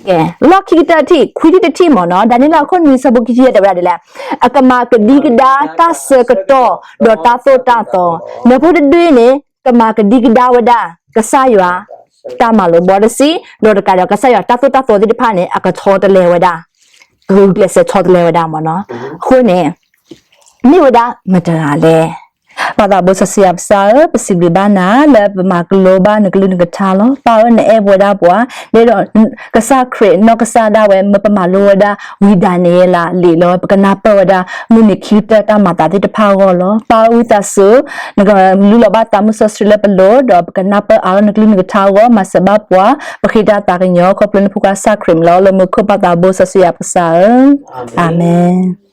ကဲ လီၢ်ခံကတၢၢ်တထံၣ် ခွံထံၣ်တထံၣ်မ့ၢ်နီၤ, ဒၤနံးယ့လးခိၣ်နွံဆၢဖိခံဆံယဲၢ်တဲဝဲဒၣ်ဒ်လဲၣ်, အကမၤကဒံကဒါတၢ်ဆၢကတီၢ် ဒီးတၢ်သိၣ်တၢ်သီ, နၢၤဖိတဒုအံၤန့ၣ် ကမၤကဒံကဒါဝဲဒၣ် ကစၢ်ယွၤ တၢ်မၤလိာ်ဘီတဆံ, ဒီးတကးဒီး ကစၢ်ယွၤတၢ်သိၣ်တၢ်သီသ့ၣ်တဖၣ်န့ၣ် အကဆီတလဲဝဲဒၣ်, ကဂုာ်ကျဲးစၢးဆီတလဲဝဲဒၣ်မ့ၢ်နီၤ. အဃိန့ၣ် မ့ၢ်ဝဲဒၣ်မတဂၤလဲၣ်. ပၢ်သးဘိစီဆှံယွၤပစၢ်ဧၢ, ပစံးဘျုးဘၣ်နၤ လၢပမၤကလိဘၣ်နကလုၢ်နကထါလီၤ. ပၢ်ဧၢ နအဲၣ်ပဝဲဒၣ်ပှၤ, ဒ်သိးကစၢ်ခရံာ်နီၢ်ကစၢ်ဒၣ်ဝဲ မၢပမၤလိဝဲဒၣ်ဝံၤဒၣ်န့ၣ်လၢလံာ်လီၤ. ပကနၢ်ပၢၢ်ဝဲဒၣ် မုၢ်နံၤခံကတၢၢ်တၢ်မၤသးသ့ၣ်တဖၣ်အဂီၢ်လီၤ. ပၢ်ဧၢ ဝံသးစူၤ နကလူလီၤဘၣ်သးမုၢ်စီဆှံလၢပလိၤ, ဒီးပကနၢ်ပၢၢ်အါထီၣ်နကလုၢ်နကထါအဂီၢ်, မၤစၢၤဘၣ်ပှၤ, ပဃ့တၢ်သးကညီၤ ခီဖျိနဖိခွါကစၢ်ခရံာ်မံၤလီၤ. လၢမူခိၣ် ပၢ်သးဘိစီဆှံယွၤပစၢ်ဧၢ, အၤမ့ၣ်.